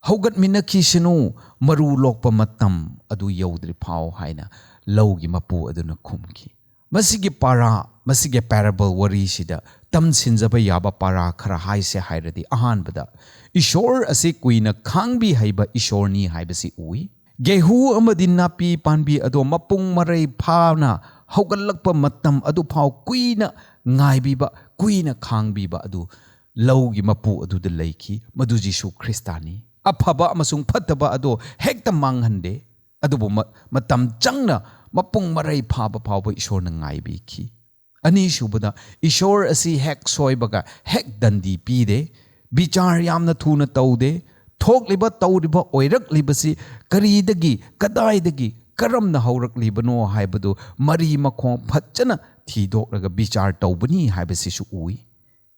"ꯍꯧꯒꯠꯃꯤꯟꯅꯈꯤꯁꯅꯨ, ꯃꯔꯨ ꯂꯣꯛꯄ ꯃꯇꯝ ꯑꯗꯨ ꯌꯧꯗ꯭ꯔꯤ ꯐꯥꯎ" ꯍꯥꯏꯅ ꯂꯧꯒꯤ ꯃꯄꯨ ꯑꯗꯨꯅ ꯈꯨꯝꯈꯤ꯫ ꯃꯁꯤꯒꯤ ꯄꯥꯔꯥ, ꯃꯁꯤꯒꯤ parable ꯋꯥꯔꯤꯁꯤꯗ ꯇꯝꯁꯤꯟꯖꯕ ꯌꯥꯕ ꯄꯥꯔꯥ ꯈꯔ ꯍꯥꯏꯁꯦ ꯍꯥꯏꯔꯗꯤ, ꯑꯍꯥꯟꯕꯗ, ꯏꯁꯣꯔ ꯑꯁꯤ ꯀꯨꯏꯅ ꯈꯥꯡꯕꯤ ꯍꯩꯕ ꯏꯁꯣꯔꯅꯤ ꯍꯥꯏꯕꯁꯤ ꯎꯏ꯫ ꯒꯦꯍꯨ ꯑꯃꯗꯤ ꯅꯥꯄꯤ ꯄꯥꯟꯕꯤ ꯑꯗꯣ ꯃꯄꯨꯡ ꯃꯔꯩ ꯐꯥꯅ ꯍꯧꯒꯠꯂꯛꯄ ꯃꯇꯝ ꯑꯗꯨꯐꯥꯎ ꯀꯨꯏꯅ ꯉꯥꯏꯕꯤꯕ, ꯀꯨꯏꯅ ꯈꯥꯡꯕꯤꯕ ꯑꯗꯨ ꯂꯧꯒꯤ ꯃꯄꯨ ꯑꯗꯨꯗ ꯂꯩꯈꯤ꯫ ꯃꯗꯨ ꯖꯤꯁꯨ ꯈ꯭ꯔꯤꯁꯇꯥꯅꯤ꯫ ꯑꯐꯕ ꯑꯃꯁꯨꯡ ꯐꯠꯇꯕ ꯑꯗꯣ ꯍꯦꯛꯇ ꯃꯥꯡꯍꯟꯗꯦ, ꯑꯗꯨꯕꯨ ꯃ-, ꯃꯇꯝ ꯆꯪꯅ ꯃꯄꯨꯡ ꯃꯔꯩ ꯐꯥꯕ ꯐꯥꯎꯕ ꯏꯁꯣꯔꯅ ꯉꯥꯏꯕꯤꯈꯤ꯫ ꯑꯅꯤꯁꯨꯕꯗ, ꯏꯁꯣꯔ ꯑꯁꯤ ꯍꯦꯛ ꯁꯣꯏꯕꯒ ꯍꯦꯛ ꯗꯟꯗꯤ ꯄꯤꯗꯦ, ꯕꯤꯆꯥꯔ ꯌꯥꯝꯅ ꯊꯨꯅ ꯇꯧꯗꯦ꯫ ꯊꯣꯛꯂꯤꯕ, ꯇꯧꯔꯤꯕ, ꯑꯣꯏꯔꯛꯂꯤꯕꯁꯤ ꯀꯔꯤꯗꯒꯤ, ꯀꯗꯥꯏꯗꯒꯤ, ꯀꯔꯝꯅ ꯍꯧꯔꯛꯂꯤꯕꯅꯣ ꯍꯥꯏꯕꯗꯨ ꯃꯔꯤ ꯃꯈꯣꯡ ꯐꯖꯅ ꯊꯤꯗꯣꯛꯂꯒ ꯕꯤꯆꯥꯔ ꯇꯧꯕꯅꯤ ꯍꯥꯏꯕꯁꯤꯁꯨ ꯎꯏ꯫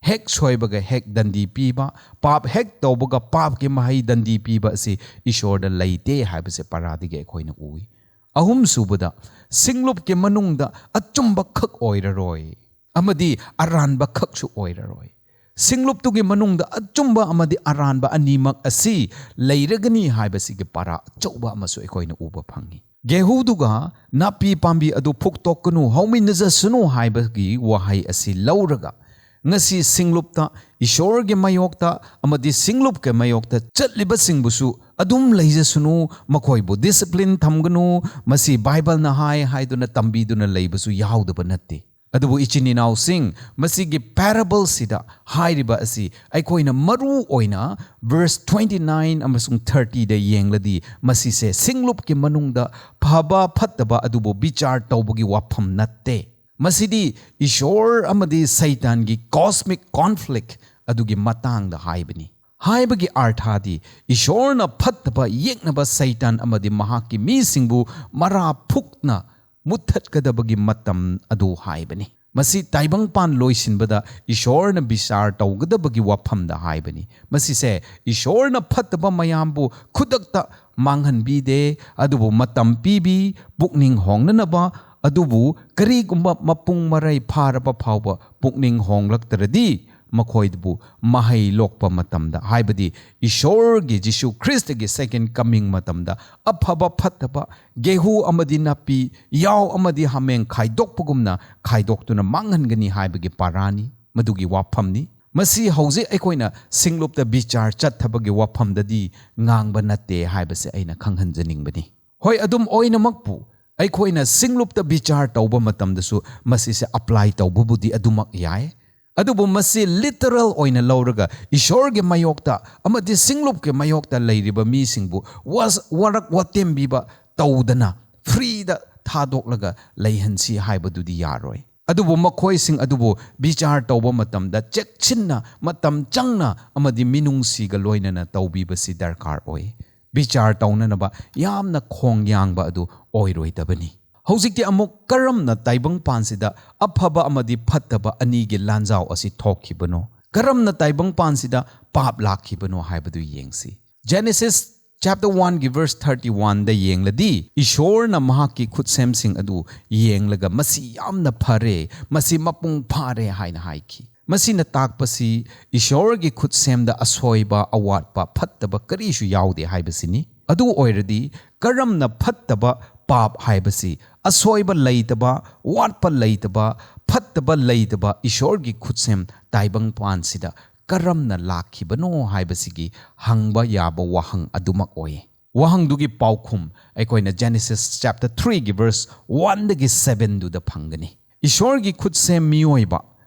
ꯍꯦꯛ ꯁꯣꯏꯕꯒ ꯍꯦꯛ ꯗꯟꯗꯤ ꯄꯤꯕ, ꯄꯥꯞ ꯍꯦꯛ ꯇꯧꯕꯒ ꯄꯥꯞꯀꯤ ꯃꯍꯩ ꯗꯟꯗꯤ ꯄꯤꯕ ꯑꯁꯤ ꯏꯁꯣꯔꯗ ꯂꯩꯇꯦ ꯍꯥꯏꯕꯁꯦ ꯄꯔꯥꯗꯒꯤ ꯑꯩꯈꯣꯏꯅ ꯎꯏ꯫ ꯑꯍꯨꯝꯁꯨꯕꯗ, ꯁꯤꯡꯂꯨꯞꯀꯤ ꯃꯅꯨꯡꯗ ꯑꯆꯨꯝꯕ ꯈꯛ ꯑꯣꯏꯔꯔꯣꯏ ꯑꯃꯗꯤ ꯑꯔꯥꯟꯕ ꯈꯛꯁꯨ ꯑꯣꯏꯔꯔꯣꯏ꯫ ꯁꯤꯡꯂꯨꯞꯇꯨꯒꯤ ꯃꯅꯨꯡꯗ ꯑꯆꯨꯝꯕ ꯑꯃꯗꯤ ꯑꯔꯥꯟꯕ ꯑꯅꯤꯃꯛ ꯑꯁꯤ ꯂꯩꯔꯒꯅꯤ ꯍꯥꯏꯕꯁꯤꯒꯤ ꯄꯔꯥ ꯑꯆꯧꯕ ꯑꯃꯁꯨ ꯑꯩꯈꯣꯏꯅ ꯎꯕ ꯐꯪꯉꯤ꯫ ꯒꯦꯍꯨꯗꯨꯒ ꯅꯥꯄꯤ ꯄꯥꯝꯕꯤ ꯑꯗꯨ ꯐꯨꯛꯇꯣꯛꯀꯅꯨ, ꯍꯧꯃꯤꯟꯅꯖꯁꯅꯨ ꯍꯥꯏꯕꯒꯤ ꯋꯥꯍꯩ ꯑꯁꯤ ꯂꯧꯔꯒ, ꯉꯁꯤ ꯁꯤꯡꯂꯨꯞꯇ, ꯏꯁꯣꯔꯒꯤ ꯃꯥꯌꯣꯛꯇ ꯑꯃꯗꯤ ꯁꯤꯡꯂꯨꯞꯀꯤ ꯃꯥꯌꯣꯛꯇ ꯆꯠꯂꯤꯕꯁꯤꯡꯕꯨꯁꯨ ꯑꯗꯨꯝ ꯂꯩꯖꯁꯅꯨ, ꯃꯈꯣꯏꯕꯨ ꯗꯤꯁꯤꯄ꯭ꯂꯤꯟ ꯊꯝꯒꯅꯨ, ꯃꯁꯤ ꯕꯥꯏꯕꯜꯅ ꯍꯥꯏ ꯍꯥꯏꯗꯨꯅ ꯇꯝꯕꯤꯗꯨꯅ ꯂꯩꯕꯁꯨ ꯌꯥꯎꯗꯕ ꯅꯠꯇꯦ꯫ ꯑꯗꯨꯕꯨ ꯏꯆꯤꯟ ꯏꯅꯥꯎꯁꯤꯡ, ꯃꯁꯤꯒꯤ ꯄꯦꯔꯥꯕꯜꯁꯤꯗ ꯍꯥꯏꯔꯤꯕ ꯑꯁꯤ ꯑꯩꯈꯣꯏꯅ ꯃꯔꯨ ꯑꯣꯏꯅ ꯚꯔꯁ twenty nine ꯑꯃꯁꯨꯡ thirty ꯗ ꯌꯦꯡꯂꯗꯤ, ꯃꯁꯤꯁꯦ ꯁꯤꯡꯂꯨꯞꯀꯤ ꯃꯅꯨꯡꯗ ꯐꯕ ꯐꯠꯇꯕ ꯑꯗꯨꯕꯨ ꯕꯤꯆꯥꯔ ꯇꯧꯕꯒꯤ ꯋꯥꯐꯝ ꯅꯠꯇꯦ꯫ ꯃꯁꯤꯗꯤ ꯏꯁꯣꯔ ꯑꯃꯗꯤ ꯁꯩꯇꯥꯟꯒꯤ cosmic conflict ꯑꯗꯨꯒꯤ ꯃꯇꯥꯡꯗ ꯍꯥꯏꯕꯅꯤ꯫ ꯍꯥꯏꯕꯒꯤ ꯑꯥꯔꯊꯥꯗꯤ, ꯏꯁꯣꯔꯅ ꯐꯠꯇꯕ ꯌꯦꯛꯅꯕ ꯁꯩꯇꯥꯟ ꯑꯃꯗꯤ ꯃꯍꯥꯛꯀꯤ ꯃꯤꯁꯤꯡꯕꯨ ꯃꯔꯥ ꯐꯨꯛꯅ ꯃꯨꯠꯊꯠꯀꯗꯕꯒꯤ ꯃꯇꯝ ꯑꯗꯨ ꯍꯥꯏꯕꯅꯤ꯫ ꯃꯁꯤ ꯇꯥꯏꯕꯪꯄꯥꯟ ꯂꯣꯏꯁꯤꯟꯕꯗ ꯏꯁꯣꯔꯅ ꯕꯤꯆꯥꯔ ꯇꯧꯒꯗꯕꯒꯤ ꯋꯥꯐꯝꯗ ꯍꯥꯏꯕꯅꯤ꯫ ꯃꯁꯤꯁꯦ ꯏꯁꯣꯔꯅ ꯐꯠꯇꯕ ꯃꯌꯥꯝꯕꯨ ꯈꯨꯗꯛꯇ ꯃꯥꯡꯍꯟꯕꯤꯗꯦ, ꯑꯗꯨꯕꯨ ꯃꯇꯝ ꯄꯤꯕꯤ, ꯄꯨꯛꯅꯤꯡ ꯍꯣꯡꯅꯅꯕ꯫ ꯑꯗꯨꯕꯨ ꯀꯔꯤꯒꯨꯝꯕ ꯃꯄꯨꯡ ꯃꯔꯩ ꯐꯥꯔꯕ ꯐꯥꯎꯕ ꯄꯨꯛꯅꯤꯡ ꯍꯣꯡꯂꯛꯇ꯭ꯔꯗꯤ, ꯃꯈꯣꯏꯕꯨ ꯃꯍꯩ ꯂꯣꯛꯄ ꯃꯇꯝꯗ, ꯍꯥꯏꯕꯗꯤ ꯏꯁꯣꯔꯒꯤ, ꯖꯤꯁꯨ ꯈ꯭ꯔꯤꯁꯇꯒꯤ second coming ꯃꯇꯝꯗ, ꯑꯐꯕ ꯐꯠꯇꯕ, ꯒꯦꯍꯨ ꯑꯃꯗꯤ ꯅꯥꯄꯤ, ꯌꯥꯎ ꯑꯃꯗꯤ ꯍꯥꯃꯦꯡ ꯈꯥꯏꯗꯣꯛꯄꯒꯨꯝꯅ ꯈꯥꯏꯗꯣꯛꯇꯨꯅ ꯃꯥꯡꯍꯟꯒꯅꯤ ꯍꯥꯏꯕꯒꯤ ꯄꯥꯔꯥꯅꯤ, ꯃꯗꯨꯒꯤ ꯋꯥꯐꯝꯅꯤ꯫ ꯃꯁꯤ ꯍꯧꯖꯤꯛ ꯑꯩꯈꯣꯏꯅ ꯁꯤꯡꯂꯨꯞꯇ ꯕꯤꯆꯥꯔ ꯆꯠꯊꯕꯒꯤ ꯋꯥꯐꯝꯗꯗꯤ ꯉꯥꯡꯕ ꯅꯠꯇꯦ ꯍꯥꯏꯕꯁꯦ ꯑꯩꯅ ꯈꯪꯍꯟꯖꯅꯤꯡꯕꯅꯤ꯫ ꯍꯣꯏ, ꯑꯗꯨꯝ ꯑꯣꯏꯅꯃꯛꯄꯨ ꯑꯩꯈꯣꯏꯅ ꯁꯤꯡꯂꯨꯞꯇ ꯕꯤꯆꯥꯔ ꯇꯧꯕ ꯃꯇꯝꯗꯁꯨ ꯃꯁꯤꯁꯦ apply ꯇꯧꯕꯕꯨꯗꯤ ꯑꯗꯨꯃꯛ ꯌꯥꯏ꯫ ꯑꯗꯨꯕꯨ ꯃꯁꯤ literal ꯑꯣꯏꯅ ꯂꯧꯔꯒ ꯏꯁꯣꯔꯒꯤ ꯃꯥꯌꯣꯛꯇ ꯑꯃꯗꯤ ꯁꯤꯡꯂꯨꯞꯀꯤ ꯃꯥꯌꯣꯛꯇ ꯂꯩꯔꯤꯕ ꯃꯤꯁꯤꯡꯕꯨ ꯋꯥꯁ-, ꯋꯥꯔꯛ ꯋꯥꯇꯦꯝꯕꯤꯕ ꯇꯧꯗꯅ freeꯗ ꯊꯥꯗꯣꯛꯂꯒ ꯂꯩꯍꯟꯁꯤ ꯍꯥꯏꯕꯗꯨꯗꯤ ꯌꯥꯔꯣꯏ꯫ ꯑꯗꯨꯕꯨ ꯃꯈꯣꯏꯁꯤꯡ ꯑꯗꯨꯕꯨ ꯕꯤꯆꯥꯔ ꯇꯧꯕ ꯃꯇꯝꯗ ꯆꯦꯛꯁꯤꯟꯅ, ꯃꯇꯝ ꯆꯪꯅ ꯑꯃꯗꯤ ꯃꯤꯅꯨꯡꯁꯤꯒ ꯂꯣꯏꯅꯅ ꯇꯧꯕꯤꯕꯁꯤ ꯗꯔꯀꯥꯔ ꯑꯣꯏ꯫ ꯕꯤꯆꯥꯔ ꯇꯧꯅꯅꯕ ꯌꯥꯝꯅ ꯈꯣꯡ ꯌꯥꯡꯕ ꯑꯗꯨ ꯑꯣꯏꯔꯣꯏꯗꯕꯅꯤ꯫ ꯍꯧꯖꯤꯛꯇꯤ ꯑꯃꯨꯛ ꯀꯔꯝꯅ ꯇꯥꯏꯕꯪꯄꯥꯟꯁꯤꯗ ꯑꯐꯕ ꯑꯃꯗꯤ ꯐꯠꯇꯕ ꯑꯅꯤꯒꯤ ꯂꯥꯟꯖꯥꯎ ꯑꯁꯤ ꯊꯣꯛꯈꯤꯕꯅꯣ? ꯀꯔꯝꯅ ꯇꯥꯏꯕꯪꯄꯥꯟꯁꯤꯗ ꯄꯥꯞ ꯂꯥꯛꯈꯤꯕꯅꯣ ꯍꯥꯏꯕꯗꯨ ꯌꯦꯡꯁꯤ꯫ Genesis chapter one ꯒꯤ verse thirty one ꯗ ꯌꯦꯡꯂꯗꯤ, ꯏꯁꯣꯔꯅ ꯃꯍꯥꯛꯀꯤ ꯈꯨꯠꯁꯦꯝꯁꯤꯡ ꯑꯗꯨ ꯌꯦꯡꯂꯒ, "ꯃꯁꯤ ꯌꯥꯝꯅ ꯐꯔꯦ, ꯃꯁꯤ ꯃꯄꯨꯡ ꯐꯥꯔꯦ" ꯍꯥꯏꯅ ꯍꯥꯏꯈꯤ꯫ ꯃꯁꯤꯅ ꯇꯥꯛꯄꯁꯤ ꯏꯁꯣꯔꯒꯤ ꯈꯨꯠꯁꯦꯝꯗ ꯑꯁꯣꯏꯕ, ꯑꯋꯥꯠꯄ, ꯐꯠꯇꯕ ꯀꯔꯤꯁꯨ ꯌꯥꯎꯗꯦ ꯍꯥꯏꯕꯁꯤꯅꯤ꯫ ꯑꯗꯨ ꯑꯣꯏꯔꯗꯤ ꯀꯔꯝꯅ ꯐꯠꯇꯕ, ꯄꯥꯞ ꯍꯥꯏꯕꯁꯤ, ꯑꯁꯣꯏꯕ ꯂꯩꯇꯕ, ꯋꯥꯠꯄ ꯂꯩꯇꯕ, ꯐꯠꯇꯕ ꯂꯩꯇꯕ ꯏꯁꯣꯔꯒꯤ ꯈꯨꯠꯁꯦꯝ ꯇꯥꯏꯕꯪꯄꯥꯟꯁꯤꯗ ꯀꯔꯝꯅ ꯂꯥꯛꯈꯤꯕꯅꯣ ꯍꯥꯏꯕꯁꯤꯒꯤ ꯍꯪꯕ ꯌꯥꯕ ꯋꯥꯍꯪ ꯑꯗꯨꯃꯛ ꯑꯣꯏ꯫ ꯋꯥꯍꯪꯗꯨꯒꯤ ꯄꯥꯎꯈꯨꯝ ꯑꯩꯈꯣꯏꯅ Genesis chapter three ꯒꯤ verse one ꯗꯒꯤ seven ꯗꯨꯗ ꯐꯪꯒꯅꯤ꯫ ꯏꯁꯣꯔꯒꯤ ꯈꯨꯠꯁꯦꯝ ꯃꯤꯑꯣꯏꯕ,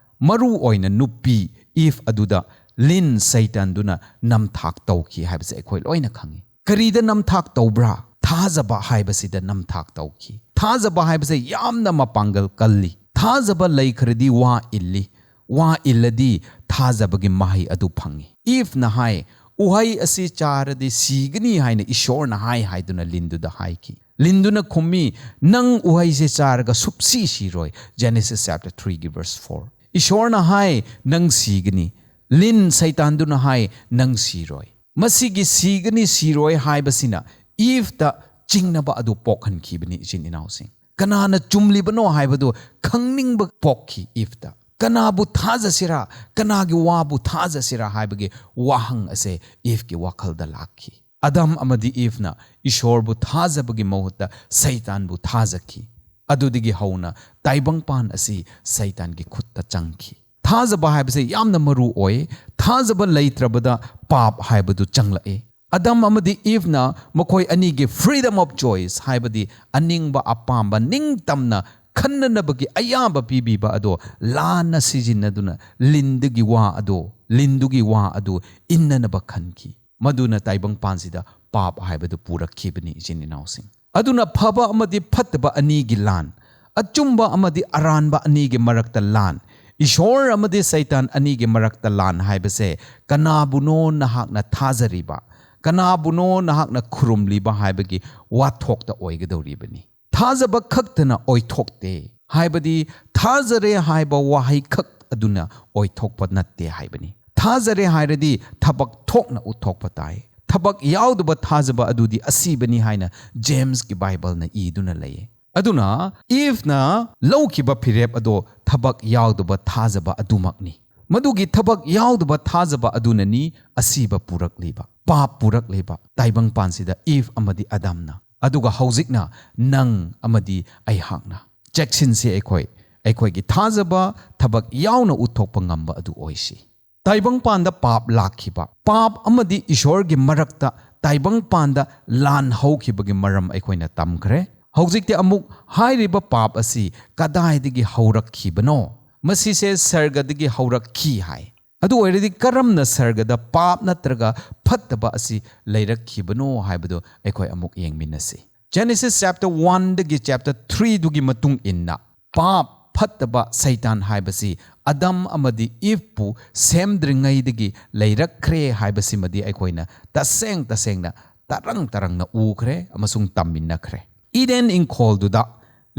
ꯃꯔꯨ ꯑꯣꯏꯅ ꯅꯨꯄꯤ ꯏꯚ ꯑꯗꯨꯗ ꯂꯤꯟ ꯁꯩꯇꯥꯟꯗꯨꯅ ꯅꯝꯊꯥꯛ ꯇꯧꯈꯤ ꯍꯥꯏꯕꯁꯦ ꯑꯩꯈꯣꯏ ꯂꯣꯏꯅ ꯈꯪꯉꯤ꯫ ꯀꯔꯤꯗ ꯅꯝꯊꯥꯛ ꯇꯧꯕ꯭ꯔꯥ? ꯊꯥꯖꯕ ꯍꯥꯏꯕꯁꯤꯗ ꯅꯝꯊꯥꯛ ꯇꯧꯈꯤ꯫ ꯊꯥꯖꯕ ꯍꯥꯏꯕꯁꯦ ꯌꯥꯝꯅ ꯃꯄꯥꯡꯒꯜ ꯀꯜꯂꯤ꯫ ꯊꯥꯖꯕ ꯂꯩꯈ꯭ꯔꯗꯤ ꯋꯥ ꯏꯜꯂꯤ, ꯋꯥ ꯏꯜꯂꯗꯤ ꯊꯥꯖꯕꯒꯤ ꯃꯍꯩ ꯑꯗꯨ ꯐꯪꯉꯤ꯫ ꯏꯚꯅ ꯍꯥꯏ, "ꯎꯍꯩ ꯑꯁꯤ ꯆꯥꯔꯗꯤ ꯁꯤꯒꯅꯤ ꯍꯥꯏꯅ ꯏꯁꯣꯔꯅ ꯍꯥꯏ" ꯍꯥꯏꯗꯨꯅ ꯂꯤꯟꯗꯨꯗ ꯍꯥꯏꯈꯤ꯫ ꯂꯤꯟꯗꯨꯅ ꯈꯨꯝꯃꯤ, "ꯅꯪ ꯎꯍꯩꯁꯦ ꯆꯥꯔꯒ ꯁꯨꯞꯁꯤ ꯁꯤꯔꯣꯏ"꯫ Genesis chapter three ꯒꯤ verse four꯫ ꯏꯁꯣꯔꯅ ꯍꯥꯏ, "ꯅꯪ ꯁꯤꯒꯅꯤ"꯫ ꯂꯤꯟ ꯁꯩꯇꯥꯟꯗꯨꯅ ꯍꯥꯏ, "ꯅꯪ ꯁꯤꯔꯣꯏ"꯫ ꯃꯁꯤꯒꯤ ꯁꯤꯒꯅꯤ ꯁꯤꯔꯣꯏ ꯍꯥꯏꯕꯁꯤꯅ ꯏꯚꯇ ꯆꯤꯡꯅꯕ ꯑꯗꯨ ꯄꯣꯛꯍꯟꯈꯤꯕꯅꯤ, ꯏꯆꯤꯟ ꯏꯅꯥꯎꯁꯤꯡ꯫ ꯀꯅꯥꯅ ꯆꯨꯝꯂꯤꯕꯅꯣ ꯍꯥꯏꯕꯗꯨ ꯈꯪꯅꯤꯡꯕ ꯄꯣꯛꯈꯤ ꯏꯚꯇ꯫ ꯀꯅꯥꯕꯨ ꯊꯥꯖꯁꯤꯔꯥ, ꯀꯅꯥꯒꯤ ꯋꯥꯕꯨ ꯊꯥꯖꯁꯤꯔꯥ ꯍꯥꯏꯕꯒꯤ ꯋꯥꯍꯪ ꯑꯁꯦ ꯏꯚꯀꯤ ꯋꯥꯈꯜꯗ ꯂꯥꯛꯈꯤ꯫ ꯑꯗꯝ ꯑꯃꯗꯤ ꯏꯚꯅ ꯏꯁꯣꯔꯕꯨ ꯊꯥꯖꯕꯒꯤ ꯃꯍꯨꯠꯇ ꯁꯩꯇꯥꯟꯕꯨ ꯊꯥꯖꯈꯤ꯫ ꯑꯗꯨꯗꯒꯤ ꯍꯧꯅ ꯇꯥꯏꯕꯪꯄꯥꯟ ꯑꯁꯤ ꯁꯩꯇꯥꯟꯒꯤ ꯈꯨꯠꯇ ꯆꯪꯈꯤ꯫ ꯊꯥꯖꯕ ꯍꯥꯏꯕꯁꯦ ꯌꯥꯝꯅ ꯃꯔꯨ ꯑꯣꯏ꯫ ꯊꯥꯖꯕ ꯂꯩꯇ꯭ꯔꯕꯗ ꯄꯥꯞ ꯍꯥꯏꯕꯗꯨ ꯆꯪꯂꯛꯏ꯫ ꯑꯗꯝ ꯑꯃꯗꯤ ꯏꯚꯅ ꯃꯈꯣꯏ ꯑꯅꯤꯒꯤ freedom of choice, ꯍꯥꯏꯕꯗꯤ ꯑꯅꯤꯡꯕ ꯑꯄꯥꯝꯕ ꯅꯤꯡꯇꯝꯅ ꯈꯟꯅꯅꯕꯒꯤ ꯑꯌꯥꯕ ꯄꯤꯕꯤꯕ ꯑꯗꯣ ꯂꯥꯟꯅ ꯁꯤꯖꯤꯟꯅꯗꯨꯅ ꯂꯤꯟꯗꯨꯒꯤ ꯋꯥ ꯑꯗꯣ, ꯂꯤꯟꯗꯨꯒꯤ ꯋꯥ ꯑꯗꯨ ꯏꯟꯅꯅꯕ ꯈꯟꯈꯤ꯫ ꯃꯗꯨꯅ ꯇꯥꯏꯕꯪꯄꯥꯟꯁꯤꯗ ꯄꯥꯞ ꯍꯥꯏꯕꯗꯨ ꯄꯨꯔꯛꯈꯤꯕꯅꯤ, ꯏꯆꯤꯟ ꯏꯅꯥꯎꯁꯤꯡ꯫ ꯑꯗꯨꯅ ꯐꯕ ꯑꯃꯗꯤ ꯐꯠꯇꯕ ꯑꯅꯤꯒꯤ ꯂꯥꯟ, ꯑꯆꯨꯝꯕ ꯑꯃꯗꯤ ꯑꯔꯥꯟꯕ ꯑꯅꯤꯒꯤ ꯃꯔꯛꯇ ꯂꯥꯟ, ꯏꯁꯣꯔ ꯑꯃꯗꯤ ꯁꯩꯇꯥꯟ ꯑꯅꯤꯒꯤ ꯃꯔꯛꯇ ꯂꯥꯟ ꯍꯥꯏꯕꯁꯦ ꯀꯅꯥꯕꯨꯅꯣ ꯅꯍꯥꯛꯅ ꯊꯥꯖꯔꯤꯕ, ꯀꯅꯥꯕꯨꯅꯣ ꯅꯍꯥꯛꯅ ꯈꯨꯔꯨꯝꯂꯤꯕ ꯍꯥꯏꯕꯒꯤ ꯋꯥꯊꯣꯛꯇ ꯑꯣꯏꯒꯗꯧꯔꯤꯕꯅꯤ꯫ ꯊꯥꯖꯕ ꯈꯛꯇꯅ ꯑꯣꯏꯊꯣꯛꯇꯦ꯫ ꯍꯥꯏꯕꯗꯤ ꯊꯥꯖꯔꯦ ꯍꯥꯏꯕ ꯋꯥꯍꯩ ꯈꯛ ꯑꯗꯨꯅ ꯑꯣꯏꯊꯣꯛꯄ ꯅꯠꯇꯦ ꯍꯥꯏꯕꯅꯤ꯫ ꯊꯥꯖꯔꯦ ꯍꯥꯏꯔꯗꯤ ꯊꯕꯛ ꯊꯣꯛꯅ ꯎꯠꯊꯣꯛꯄ ꯇꯥꯏ꯫ ꯊꯕꯛ ꯌꯥꯎꯗꯕ ꯊꯥꯖꯕ ꯑꯗꯨꯗꯤ ꯑꯁꯤꯕꯅꯤ ꯍꯥꯏꯅ ꯖꯦꯝꯁꯀꯤ ꯕꯥꯏꯕꯜꯅ ꯏꯗꯨꯅ ꯂꯩꯌꯦ꯫ ꯑꯗꯨꯅ ꯏꯚꯅ ꯂꯧꯈꯤꯕ ꯐꯤꯔꯦꯞ ꯑꯗꯣ ꯊꯕꯛ ꯌꯥꯎꯗꯕ ꯊꯥꯖꯕ ꯑꯗꯨꯃꯛꯅꯤ꯫ ꯃꯗꯨꯒꯤ ꯊꯕꯛ ꯌꯥꯎꯗꯕ ꯊꯥꯖꯕ ꯑꯗꯨꯅꯅꯤ ꯑꯁꯤꯕ ꯄꯨꯔꯛꯂꯤꯕ, ꯄꯥꯞ ꯄꯨꯔꯛꯂꯤꯕ ꯇꯥꯏꯕꯪꯄꯥꯟꯁꯤꯗ ꯏꯚ ꯑꯃꯗꯤ ꯑꯗꯝꯅ꯫ ꯑꯗꯨꯒ ꯍꯧꯖꯤꯛꯅ ꯅꯪ ꯑꯃꯗꯤ ꯑꯩꯍꯥꯛꯅ꯫ ꯆꯦꯛꯁꯤꯟꯁꯤ ꯑꯩꯈꯣꯏ, ꯑꯩꯈꯣꯏꯒꯤ ꯊꯥꯖꯕ ꯊꯕꯛ ꯌꯥꯎꯅ ꯎꯠꯊꯣꯛꯄ ꯉꯝꯕ ꯑꯗꯨ ꯑꯣꯏꯁꯤ꯫ ꯇꯥꯏꯕꯪꯄꯥꯟꯗ ꯄꯥꯞ ꯂꯥꯛꯈꯤꯕ, ꯄꯥꯞ ꯑꯃꯗꯤ ꯏꯁꯣꯔꯒꯤ ꯃꯔꯛꯇ ꯇꯥꯏꯕꯪꯄꯥꯟꯗ ꯂꯥꯟ ꯍꯧꯈꯤꯕꯒꯤ ꯃꯔꯝ ꯑꯩꯈꯣꯏꯅ ꯇꯝꯈ꯭ꯔꯦ꯫ ꯍꯧꯖꯤꯛꯇꯤ ꯑꯃꯨꯛ ꯍꯥꯏꯔꯤꯕ ꯄꯥꯞ ꯑꯁꯤ ꯀꯗꯥꯏꯗꯒꯤ ꯍꯧꯔꯛꯈꯤꯕꯅꯣ? ꯃꯁꯤꯁꯦ ꯁꯔꯒꯗꯒꯤ ꯍꯧꯔꯛꯈꯤ ꯍꯥꯏ꯫ ꯑꯗꯨ ꯑꯣꯏꯔꯗꯤ ꯀꯔꯝꯅ ꯁꯔꯒꯗ ꯄꯥꯞ ꯅꯠꯇ꯭ꯔꯒ ꯐꯠꯇꯕ ꯑꯁꯤ ꯂꯩꯔꯛꯈꯤꯕꯅꯣ ꯍꯥꯏꯕꯗꯨ ꯑꯩꯈꯣꯏ ꯑꯃꯨꯛ ꯌꯦꯡꯃꯤꯟꯅꯁꯤ꯫ Genesis chapter one ꯗꯒꯤ chapter three ꯗꯨꯒꯤ ꯃꯇꯨꯡ ꯏꯟꯅ ꯄꯥꯞ, ꯐꯠꯇꯕ, ꯁꯩꯇꯥꯟ ꯍꯥꯏꯕꯁꯤ ꯑꯗꯝ ꯑꯃꯗꯤ ꯏꯚꯄꯨ ꯁꯦꯝꯗ꯭ꯔꯤꯉꯩꯗꯒꯤ ꯂꯩꯔꯛꯈ꯭ꯔꯦ ꯍꯥꯏꯕꯁꯤꯃꯗꯤ ꯑꯩꯈꯣꯏꯅ ꯇꯁꯦꯡ ꯇꯁꯦꯡꯅ ꯇꯔꯪ ꯇꯔꯪꯅ ꯎꯈ꯭ꯔꯦ ꯑꯃꯁꯨꯡ ꯇꯝꯃꯤꯟꯅꯈ꯭ꯔꯦ꯫ ꯏꯗꯦꯟ ꯏꯪꯈꯣꯜꯗꯨꯗ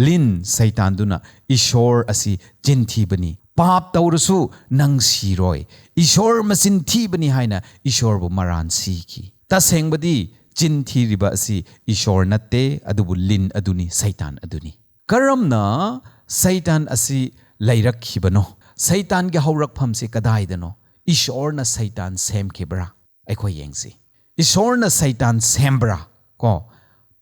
ꯂꯤꯟ ꯁꯩꯇꯥꯟꯗꯨꯅ ꯏꯁꯣꯔ ꯑꯁꯤ ꯆꯤꯟꯊꯤꯕꯅꯤ, ꯄꯥꯞ ꯇꯧꯔꯁꯨ ꯅꯪ ꯁꯤꯔꯣꯏ, ꯏꯁꯣꯔ ꯃꯆꯤꯟ ꯊꯤꯕꯅꯤ ꯍꯥꯏꯅ ꯏꯁꯣꯔꯕꯨ ꯃꯔꯥꯟ ꯁꯤꯈꯤ꯫ ꯇꯁꯦꯡꯕꯗꯤ ꯆꯤꯟ ꯊꯤꯔꯤꯕ ꯑꯁꯤ ꯏꯁꯣꯔ ꯅꯠꯇꯦ, ꯑꯗꯨꯕꯨ ꯂꯤꯟ ꯑꯗꯨꯅꯤ, ꯁꯩꯇꯥꯟ ꯑꯗꯨꯅꯤ꯫ ꯀꯔꯝꯅ ꯁꯩꯇꯥꯟ ꯑꯁꯤ ꯂꯩꯔꯛꯈꯤꯕꯅꯣ? ꯁꯩꯇꯥꯟꯒꯤ ꯍꯧꯔꯛꯐꯝꯁꯤ ꯀꯗꯥꯏꯗꯅꯣ? ꯏꯁꯣꯔꯅ ꯁꯩꯇꯥꯟ ꯁꯦꯝꯈꯤꯕ꯭ꯔꯥ? ꯑꯩꯈꯣꯏ ꯌꯦꯡꯁꯤ꯫ ꯏꯁꯣꯔꯅ ꯁꯩꯇꯥꯟ ꯁꯦꯝꯕ꯭ꯔꯥ? ꯀꯣ,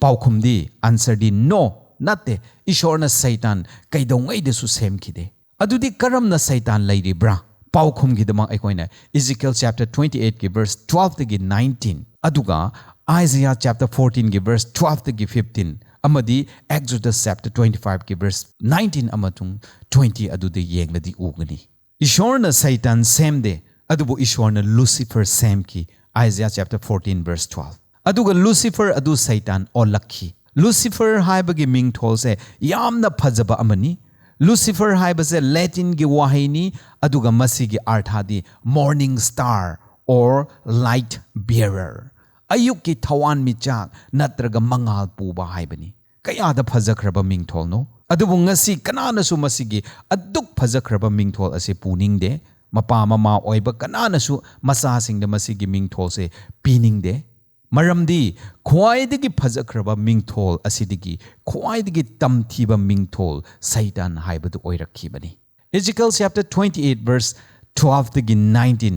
ꯄꯥꯎꯈꯨꯝꯗꯤ, answer ꯗꯤ no, ꯅꯠꯇꯦ꯫ ꯏꯁꯣꯔꯅ ꯁꯩꯇꯥꯟ ꯀꯩꯗꯧꯉꯩꯗꯁꯨ ꯁꯦꯝꯈꯤꯗꯦ꯫ ꯑꯗꯨꯗꯤ ꯀꯔꯝꯅ ꯁꯩꯇꯥꯟ ꯂꯩꯔꯤꯕ꯭ꯔꯥ? ꯄꯥꯎꯈꯨꯝꯒꯤꯗꯃꯛ ꯑꯩꯈꯣꯏꯅ Ezekiel chapter twenty eight ꯀꯤ verse twelve ꯗꯒꯤ nineteen, ꯑꯗꯨꯒ Isaiah chapter fourteen ꯒꯤ verse twelve ꯗꯒꯤ fifteen, ꯑꯃꯗꯤ Exodus chapter twenty five ꯀꯤ verse nineteen ꯑꯃꯁꯨꯡ twenty ꯑꯗꯨꯗ ꯌꯦꯡꯂꯗꯤ ꯎꯒꯅꯤ꯫ ꯏꯁꯣꯔꯅ ꯁꯩꯇꯥꯟ ꯁꯦꯝꯗꯦ, ꯑꯗꯨꯕꯨ ꯏꯁꯣꯔꯅ ꯂꯨꯁꯤꯐꯔ ꯁꯦꯝꯈꯤ꯫ Isaiah chapter fourteen verse twelve꯫ ꯑꯗꯨꯒ ꯂꯨꯁꯤꯐꯔ ꯑꯗꯨ ꯁꯩꯇꯥꯟ ꯑꯣꯜꯂꯛꯈꯤ꯫ ꯂꯨꯁꯤꯐꯔ ꯍꯥꯏꯕꯒꯤ ꯃꯤꯡꯊꯣꯜꯁꯦ ꯌꯥꯝꯅ ꯐꯖꯕ ꯑꯃꯅꯤ꯫ ꯂꯨꯁꯤꯐꯔ ꯍꯥꯏꯕꯁꯦ ꯂꯦꯇꯤꯟꯒꯤ ꯋꯥꯍꯩꯅꯤ, ꯑꯗꯨꯒ ꯃꯁꯤꯒꯤ ꯑꯔꯊꯗꯤ morning star or light bearer, ꯑꯌꯨꯛꯀꯤ ꯊꯋꯥꯟꯃꯤꯆꯥꯛ ꯅꯠꯇ꯭ꯔꯒ ꯃꯉꯥꯜ ꯄꯨꯕ ꯍꯥꯏꯕꯅꯤ꯫ ꯀꯌꯥꯗ ꯐꯖꯈ꯭ꯔꯕ ꯃꯤꯡꯊꯣꯜꯅꯣ! ꯑꯗꯨꯕꯨ ꯉꯁꯤ ꯀꯅꯥꯅꯁꯨ ꯃꯁꯤꯒꯤ ꯑꯗꯨꯛ ꯐꯖꯈ꯭ꯔꯕ ꯃꯤꯡꯊꯣꯜ ꯑꯁꯤ ꯄꯨꯅꯤꯡꯗꯦ꯫ ꯃꯄꯥ ꯃꯃꯥ ꯑꯣꯏꯕ ꯀꯅꯥꯅꯁꯨ ꯃꯆꯥꯁꯤꯡꯗ ꯃꯁꯤꯒꯤ ꯃꯤꯡꯊꯣꯜꯁꯦ ꯄꯤꯅꯤꯡꯗꯦ꯫ ꯃꯔꯝꯗꯤ ꯈ꯭ꯋꯥꯏꯗꯒꯤ ꯐꯖꯈ꯭ꯔꯕ ꯃꯤꯡꯊꯣꯜ ꯑꯁꯤꯗꯒꯤ ꯈ꯭ꯋꯥꯏꯗꯒꯤ ꯇꯝꯊꯤꯕ ꯃꯤꯡꯊꯣꯜ ꯁꯩꯇꯥꯟ ꯍꯥꯏꯕꯗꯨ ꯑꯣꯏꯔꯛꯈꯤꯕꯅꯤ꯫ Ezekiel chapter twenty eight verse twelve ꯗꯒꯤ nineteen,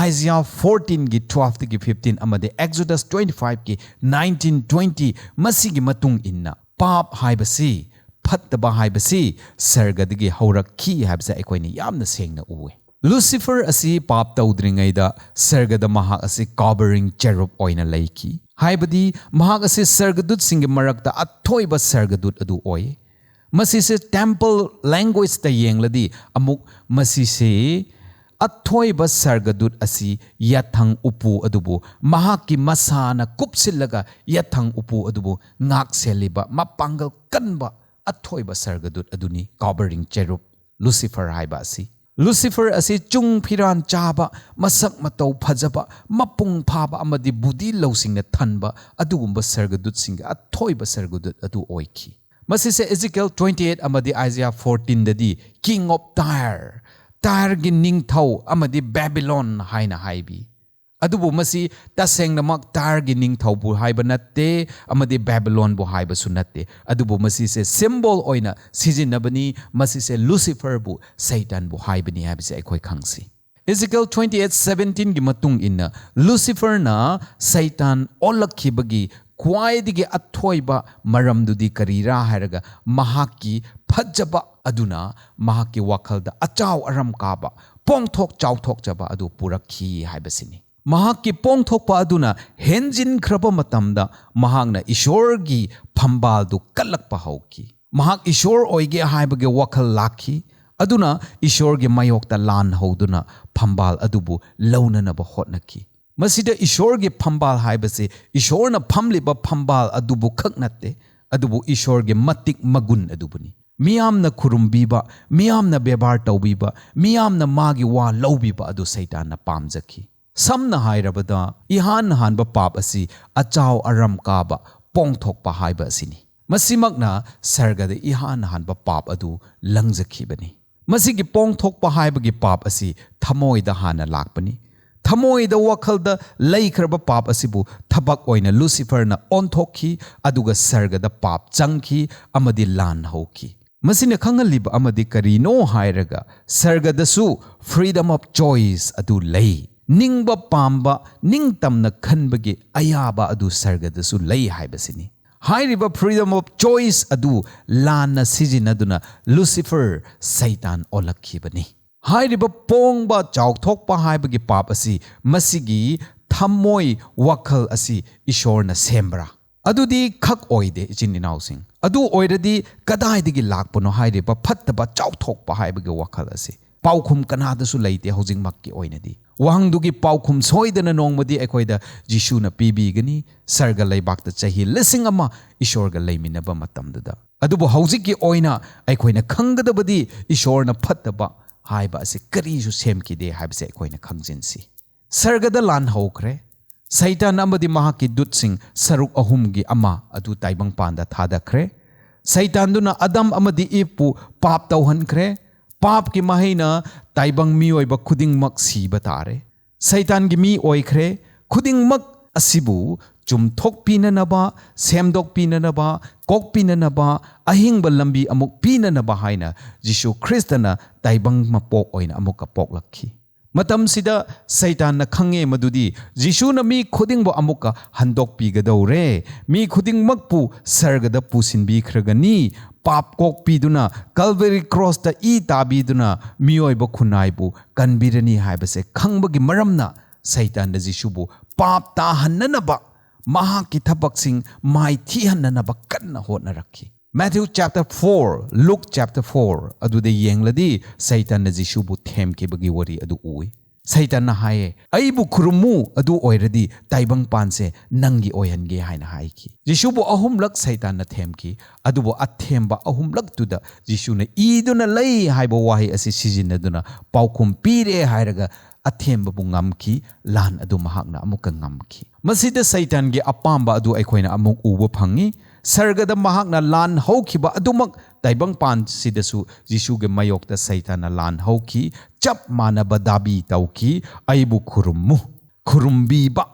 Isaiah fourteen ꯒꯤ twelve ꯗꯒꯤ fifteen ꯑꯃꯗꯤ Exodus twenty five ꯀꯤ nineteen twenty, ꯃꯁꯤꯒꯤ ꯃꯇꯨꯡ ꯏꯟꯅ ꯄꯥꯞ ꯍꯥꯏꯕꯁꯤ, ꯐꯠꯇꯕ ꯍꯥꯏꯕꯁꯤ ꯁꯔꯒꯗꯒꯤ ꯍꯧꯔꯛꯈꯤ ꯍꯥꯏꯕꯁꯦ ꯑꯩꯈꯣꯏꯅ ꯌꯥꯝꯅ ꯁꯦꯡꯅ ꯎꯏ꯫ ꯂꯨꯁꯤꯐꯔ ꯑꯁꯤ ꯄꯥꯞ ꯇꯧꯗ꯭ꯔꯤꯉꯩꯗ ꯁꯔꯒꯗ ꯃꯍꯥꯛ ꯑꯁꯤ covering cherub ꯑꯣꯏꯅ ꯂꯩꯈꯤ, ꯍꯥꯏꯕꯗꯤ ꯃꯍꯥꯛ ꯑꯁꯤ ꯁꯔꯒꯗꯨꯠꯁꯤꯡꯒꯤ ꯃꯔꯛꯇ ꯑꯊꯣꯏꯕ ꯁꯔꯒꯗꯨꯠ ꯑꯗꯨ ꯑꯣꯏ꯫ ꯃꯁꯤꯁꯦ temple language ꯇ ꯌꯦꯡꯂꯗꯤ ꯑꯃꯨꯛ ꯃꯁꯤꯁꯦ ꯑꯊꯣꯏꯕ ꯁꯔꯒꯗꯨꯠ ꯑꯁꯤ ꯌꯥꯊꯪ ꯎꯄꯨ ꯑꯗꯨꯕꯨ ꯃꯍꯥꯛꯀꯤ ꯃꯁꯥꯅ ꯀꯨꯞꯁꯤꯜꯂꯒ ꯌꯥꯊꯪ ꯎꯄꯨ ꯑꯗꯨꯕꯨ ꯉꯥꯛ ꯁꯦꯜꯂꯤꯕ ꯃꯄꯥꯡꯒꯜ ꯀꯟꯕ ꯑꯊꯣꯏꯕ ꯁꯔꯒꯗꯨꯠ ꯑꯗꯨꯅꯤ, covering cherub, ꯂꯨꯁꯤꯐꯔ ꯍꯥꯏꯕ ꯑꯁꯤ꯫ ꯂꯨꯁꯤꯐꯔ ꯑꯁꯤ ꯆꯨꯡ ꯐꯤꯔꯥꯟ ꯆꯥꯕ, ꯃꯁꯛ ꯃꯇꯧ ꯐꯖꯕ, ꯃꯄꯨꯡ ꯐꯥꯕ ꯑꯃꯗꯤ ꯕꯨꯙꯤ ꯂꯧꯁꯤꯡꯅ ꯊꯟꯕ ꯑꯗꯨꯒꯨꯝꯕ ꯁꯔꯒꯗꯨꯠꯁꯤꯡꯒꯤ ꯑꯊꯣꯏꯕ ꯁꯔꯒꯗꯨꯠ ꯑꯗꯨ ꯑꯣꯏꯈꯤ꯫ ꯃꯁꯤꯁꯦ Ezekiel twenty eight ꯑꯃꯗꯤ Isaiah fourteen ꯗꯗꯤ King of Tyre, ꯇꯥꯏꯔꯒꯤ ꯅꯤꯡꯊꯧ ꯑꯃꯗꯤ ꯕꯦꯕꯤꯂꯣꯟ ꯍꯥꯏꯅ ꯍꯥꯏꯕꯤ꯫ ꯑꯗꯨꯕꯨ ꯃꯁꯤ ꯇꯁꯦꯡꯅꯃꯛ ꯇꯥꯏꯔꯒꯤ ꯅꯤꯡꯊꯧꯕꯨ ꯍꯥꯏꯕ ꯅꯠꯇꯦ, ꯑꯃꯗꯤ ꯕꯦꯕꯤꯂꯣꯟꯕꯨ ꯍꯥꯏꯕꯁꯨ ꯅꯠꯇꯦ꯫ ꯑꯗꯨꯕꯨ ꯃꯁꯤꯁꯦ symbol ꯑꯣꯏꯅ ꯁꯤꯖꯤꯟꯅꯕꯅꯤ, ꯃꯁꯤꯁꯦ ꯂꯨꯁꯤꯐꯔꯕꯨ, ꯁꯩꯇꯥꯟꯕꯨ ꯍꯥꯏꯕꯅꯤ ꯍꯥꯏꯕꯁꯦ ꯑꯩꯈꯣꯏ ꯈꯪꯁꯤ꯫ Ezekiel twenty eight seventeen ꯒꯤ ꯃꯇꯨꯡ ꯏꯟꯅ ꯂꯨꯁꯤꯐꯔꯅ ꯁꯩꯇꯥꯟ ꯑꯣꯜꯂꯛꯈꯤꯕꯒꯤ ꯈ꯭ꯋꯥꯏꯗꯒꯤ ꯑꯊꯣꯏꯕ ꯃꯔꯝꯗꯨꯗꯤ ꯀꯔꯤꯔꯥ ꯍꯥꯏꯔꯒ, ꯃꯍꯥꯛꯀꯤ ꯐꯖꯕ ꯑꯗꯨꯅ ꯃꯍꯥꯛꯀꯤ ꯋꯥꯈꯜꯗ ꯑꯆꯥꯎ ꯑꯔꯝ ꯀꯥꯕ, ꯄꯣꯡꯊꯣꯛ ꯆꯥꯎꯊꯣꯛꯆꯕ ꯑꯗꯨ ꯄꯨꯔꯛꯈꯤ ꯍꯥꯏꯕꯁꯤꯅꯤ꯫ ꯃꯍꯥꯛꯀꯤ ꯄꯣꯡꯊꯣꯛꯄ ꯑꯗꯨꯅ ꯍꯦꯟꯖꯤꯟꯈ꯭ꯔꯕ ꯃꯇꯝꯗ ꯃꯍꯥꯛꯅ ꯏꯁꯣꯔꯒꯤ ꯐꯝꯕꯥꯜꯗꯨ ꯀꯜꯂꯛꯄ ꯍꯧꯈꯤ꯫ ꯃꯍꯥꯛ ꯏꯁꯣꯔ ꯑꯣꯏꯒꯦ ꯍꯥꯏꯕꯒꯤ ꯋꯥꯈꯜ ꯂꯥꯛꯈꯤ꯫ ꯑꯗꯨꯅ ꯏꯁꯣꯔꯒꯤ ꯃꯥꯌꯣꯛꯇ ꯂꯥꯟ ꯍꯧꯗꯨꯅ ꯐꯝꯕꯥꯜ ꯑꯗꯨꯕꯨ ꯂꯧꯅꯅꯕ ꯍꯣꯠꯅꯈꯤ꯫ ꯃꯁꯤꯗ ꯏꯁꯣꯔꯒꯤ ꯐꯝꯕꯥꯜ ꯍꯥꯏꯕꯁꯤ ꯏꯁꯣꯔꯅ ꯐꯝꯂꯤꯕ ꯐꯝꯕꯥꯜ ꯑꯗꯨꯕꯨ ꯈꯛ ꯅꯠꯇꯦ, ꯑꯗꯨꯕꯨ ꯏꯁꯣꯔꯒꯤ ꯃꯇꯤꯛ ꯃꯒꯨꯟ ꯑꯗꯨꯕꯨꯅꯤ꯫ ꯃꯤꯌꯥꯝꯅ ꯈꯨꯔꯨꯝꯕꯤꯕ, ꯃꯤꯌꯥꯝꯅ ꯕꯦꯕꯥꯔ ꯇꯧꯕꯤꯕ, ꯃꯤꯌꯥꯝꯅ ꯃꯥꯒꯤ ꯋꯥ ꯂꯧꯕꯤꯕ ꯑꯗꯨ ꯁꯩꯇꯥꯟꯅ ꯄꯥꯝꯖꯈꯤ꯫ ꯁꯝꯅ ꯍꯥꯏꯔꯕꯗ, ꯏꯍꯥꯟ ꯍꯥꯟꯕ ꯄꯥꯞ ꯑꯁꯤ ꯑꯆꯥꯎ ꯑꯔꯝ ꯀꯥꯕ, ꯄꯣꯡꯊꯣꯛꯄ ꯍꯥꯏꯕ ꯑꯁꯤꯅꯤ꯫ ꯃꯁꯤꯃꯛꯅ ꯁꯔꯒꯗ ꯏꯍꯥꯟ ꯍꯥꯟꯕ ꯄꯥꯞ ꯑꯗꯨ ꯂꯪꯖꯈꯤꯕꯅꯤ꯫ ꯃꯁꯤꯒꯤ ꯄꯣꯡꯊꯣꯛꯄ ꯍꯥꯏꯕꯒꯤ ꯄꯥꯞ ꯑꯁꯤ ꯊꯃꯣꯏꯗ ꯍꯥꯟꯅ ꯂꯥꯛꯄꯅꯤ꯫ ꯊꯃꯣꯏꯗ, ꯋꯥꯈꯜꯗ ꯂꯩꯈ꯭ꯔꯕ ꯄꯥꯞ ꯑꯁꯤꯕꯨ ꯊꯕꯛ ꯑꯣꯏꯅ ꯂꯨꯁꯤꯐꯔꯅ ꯑꯣꯟꯊꯣꯛꯈꯤ, ꯑꯗꯨꯒ ꯁꯔꯒꯗ ꯄꯥꯞ ꯆꯪꯈꯤ ꯑꯃꯗꯤ ꯂꯥꯟ ꯍꯧꯈꯤ꯫ ꯃꯁꯤꯅ ꯈꯪꯍꯜꯂꯤꯕ ꯑꯃꯗꯤ ꯀꯔꯤꯅꯣ ꯍꯥꯏꯔꯒ, ꯁꯔꯒꯗꯁꯨ freedom of choice ꯑꯗꯨ ꯂꯩ꯫ ꯅꯤꯡꯕ ꯄꯥꯝꯕ, ꯅꯤꯡꯇꯝꯅ ꯈꯟꯕꯒꯤ ꯑꯌꯥꯕ ꯑꯗꯨ ꯁꯔꯒꯗꯁꯨ ꯂꯩ ꯍꯥꯏꯕꯁꯤꯅꯤ꯫ ꯍꯥꯏꯔꯤꯕ freedom of choice ꯑꯗꯨ ꯂꯥꯟꯅ ꯁꯤꯖꯤꯟꯅꯗꯨꯅ ꯂꯨꯁꯤꯐꯔ, ꯁꯩꯇꯥꯟ ꯑꯣꯜꯂꯛꯈꯤꯕꯅꯤ꯫ ꯍꯥꯏꯔꯤꯕ ꯄꯣꯡꯕ, ꯆꯥꯎꯊꯣꯛꯄ ꯍꯥꯏꯕꯒꯤ ꯄꯥꯞ ꯑꯁꯤ, ꯃꯁꯤꯒꯤ ꯊꯃꯣꯏ ꯋꯥꯈꯜ ꯑꯁꯤ ꯏꯁꯣꯔꯅ ꯁꯦꯝꯕ꯭ꯔꯥ? ꯑꯗꯨꯗꯤ ꯈꯛ ꯑꯣꯏꯗꯦ, ꯏꯆꯤꯟ ꯏꯅꯥꯎꯁꯤꯡ꯫ ꯑꯗꯨ ꯑꯣꯏꯔꯗꯤ ꯀꯗꯥꯏꯗꯒꯤ ꯂꯥꯛꯄꯅꯣ ꯍꯥꯏꯔꯤꯕ ꯐꯠꯇꯕ, ꯆꯥꯎꯊꯣꯛꯄ ꯍꯥꯏꯕꯒꯤ ꯋꯥꯈꯜ ꯑꯁꯤ? ꯄꯥꯎꯈꯨꯝ ꯀꯅꯥꯗꯁꯨ ꯂꯩꯇꯦ ꯍꯧꯖꯤꯛꯃꯛꯀꯤ ꯑꯣꯏꯅꯗꯤ꯫ ꯋꯥꯍꯪꯗꯨꯒꯤ ꯄꯥꯎꯈꯨꯝ ꯁꯣꯏꯗꯅ ꯅꯣꯡꯃꯗꯤ ꯑꯩꯈꯣꯏꯗ ꯖꯤꯁꯨꯅ ꯄꯤꯕꯤꯒꯅꯤ, ꯁꯔꯒ ꯂꯩꯕꯥꯛꯇ ꯆꯍꯤ ꯂꯤꯁꯤꯡ ꯑꯃ ꯏꯁꯣꯔꯒ ꯂꯩꯃꯤꯟꯅꯕ ꯃꯇꯝꯗꯨꯗ꯫ ꯑꯗꯨꯕꯨ ꯍꯧꯖꯤꯛꯀꯤ ꯑꯣꯏꯅ ꯑꯩꯈꯣꯏꯅ ꯈꯪꯒꯗꯕꯗꯤ ꯏꯁꯣꯔꯅ ꯐꯠꯇꯕ ꯍꯥꯏꯕ ꯑꯁꯤ ꯀꯔꯤꯁꯨ ꯁꯦꯝꯈꯤꯗꯦ ꯍꯥꯏꯕꯁꯦ ꯑꯩꯈꯣꯏꯅ ꯈꯪꯖꯤꯟꯁꯤ꯫ ꯁꯔꯒꯗ ꯂꯥꯟ ꯍꯧꯈ꯭ꯔꯦ꯫ ꯁꯩꯇꯥꯟ ꯑꯃꯗꯤ ꯃꯍꯥꯛꯀꯤ ꯗꯨꯠꯁꯤꯡ ꯁꯔꯨꯛ ꯑꯍꯨꯝꯒꯤ ꯑꯃ ꯑꯗꯨ ꯇꯥꯏꯕꯪꯄꯥꯟꯗ ꯊꯥꯗꯈ꯭ꯔꯦ꯫ ꯁꯩꯇꯥꯟꯗꯨꯅ ꯑꯗꯝ ꯑꯃꯗꯤ ꯏꯞꯄꯨ ꯄꯥꯞ ꯇꯧꯍꯟꯈ꯭ꯔꯦ꯫ ꯄꯥꯞꯀꯤ ꯃꯍꯩꯅ ꯇꯥꯏꯕꯪ ꯃꯤꯑꯣꯏꯕ ꯈꯨꯗꯤꯡꯃꯛ ꯁꯤꯕ ꯇꯥꯔꯦ꯫ ꯁꯩꯇꯥꯟꯒꯤ ꯃꯤ ꯑꯣꯏꯈ꯭ꯔꯦ꯫ ꯈꯨꯗꯤꯡꯃꯛ ꯑꯁꯤꯕꯨ ꯆꯨꯝꯊꯣꯛꯄꯤꯅꯅꯕ, ꯁꯦꯝꯗꯣꯛꯄꯤꯅꯅꯕ, ꯀꯣꯛꯄꯤꯅꯅꯕ, ꯑꯍꯤꯡꯕ ꯂꯝꯕꯤ ꯑꯃꯨꯛ ꯄꯤꯅꯅꯕ ꯍꯥꯏꯅ ꯖꯤꯁꯨ ꯈ꯭ꯔꯤꯁꯇꯅ ꯇꯥꯏꯕꯪ ꯃꯄꯣꯛ ꯑꯣꯏꯅ ꯑꯃꯨꯛꯀ ꯄꯣꯛꯂꯛꯈꯤ꯫ ꯃꯇꯝꯁꯤꯗ ꯁꯩꯇꯥꯟꯅ ꯈꯪꯉꯦ ꯃꯗꯨꯗꯤ ꯖꯤꯁꯨꯅ ꯃꯤ ꯈꯨꯗꯤꯡꯕꯨ ꯑꯃꯨꯛꯀ ꯍꯟꯗꯣꯛꯄꯤꯒꯗꯧꯔꯦ, ꯃꯤ ꯈꯨꯗꯤꯡꯃꯛꯄꯨ ꯁꯔꯒꯗ ꯄꯨꯁꯤꯟꯕꯤꯈ꯭ꯔꯒꯅꯤ, ꯄꯥꯞ ꯀꯣꯛꯄꯤꯗꯨꯅ ꯀꯜꯕꯔꯤ ꯀ꯭ꯔꯣꯁꯇ ꯏ ꯇꯥꯕꯤꯗꯨꯅ ꯃꯤꯑꯣꯏꯕ ꯈꯨꯟꯅꯥꯏꯕꯨ ꯀꯟꯕꯤꯔꯅꯤ ꯍꯥꯏꯕꯁꯦ ꯈꯪꯕꯒꯤ ꯃꯔꯝꯅ ꯁꯩꯇꯥꯟꯅ ꯖꯤꯁꯨꯕꯨ ꯄꯥꯞ ꯇꯥꯍꯟꯅꯅꯕ, ꯃꯍꯥꯛꯀꯤ ꯊꯕꯛꯁꯤꯡ ꯃꯥꯏꯊꯤꯍꯟꯅꯅꯕ ꯀꯟꯅ ꯍꯣꯠꯅꯔꯛꯈꯤ꯫ Matthew chapter four, Luke chapter four ꯑꯗꯨꯗ ꯌꯦꯡꯂꯗꯤ ꯁꯩꯇꯥꯟꯅ ꯖꯤꯁꯨꯕꯨ ꯊꯦꯝꯈꯤꯕꯒꯤ ꯋꯥꯔꯤ ꯑꯗꯨ ꯎꯏ꯫ ꯁꯩꯇꯥꯟꯅ ꯍꯥꯏꯌꯦ, "ꯑꯩꯕꯨ ꯈꯨꯔꯨꯝꯃꯨ, ꯑꯗꯨ ꯑꯣꯏꯔꯗꯤ ꯇꯥꯏꯕꯪꯄꯥꯟꯁꯦ ꯅꯪꯒꯤ ꯑꯣꯏꯍꯟꯒꯦ" ꯍꯥꯏꯅ ꯍꯥꯏꯈꯤ꯫ ꯖꯤꯁꯨꯕꯨ ꯑꯍꯨꯝꯂꯛ ꯁꯩꯇꯥꯟꯅ ꯊꯦꯝꯈꯤ, ꯑꯗꯨꯕꯨ ꯑꯊꯦꯝꯕ ꯑꯍꯨꯝꯂꯛꯇꯨꯗ ꯖꯤꯁꯨꯅ "ꯏꯗꯨꯅ ꯂꯩ" ꯍꯥꯏꯕ ꯋꯥꯍꯩ ꯑꯁꯤ ꯁꯤꯖꯤꯟꯅꯗꯨꯅ ꯄꯥꯎꯈꯨꯝ ꯄꯤꯔꯦ ꯍꯥꯏꯔꯒ ꯑꯊꯦꯝꯕꯕꯨ ꯉꯝꯈꯤ, ꯂꯥꯟ ꯑꯗꯨ ꯃꯍꯥꯛꯅ ꯑꯃꯨꯛꯀ ꯉꯝꯈꯤ꯫ ꯃꯁꯤꯗ ꯁꯩꯇꯥꯟꯒꯤ ꯑꯄꯥꯝꯕ ꯑꯗꯨ ꯑꯩꯈꯣꯏꯅ ꯑꯃꯨꯛ ꯎꯕ ꯐꯪꯉꯤ꯫ ꯁꯔꯒꯗ ꯃꯍꯥꯛꯅ ꯂꯥꯟ ꯍꯧꯈꯤꯕ ꯑꯗꯨꯃꯛ ꯇꯥꯏꯕꯪꯄꯥꯟꯁꯤꯗꯁꯨ ꯖꯤꯁꯨꯒꯤ ꯃꯥꯌꯣꯛꯇ ꯁꯩꯇꯥꯟꯅ ꯂꯥꯟ ꯍꯧꯈꯤ, ꯆꯞ ꯃꯥꯟꯅꯕ ꯗꯥꯕꯤ ꯇꯧꯈꯤ, "ꯑꯩꯕꯨ ꯈꯨꯔꯨꯝꯃꯨ"꯫ ꯈꯨꯔꯨꯝꯕꯤꯕ,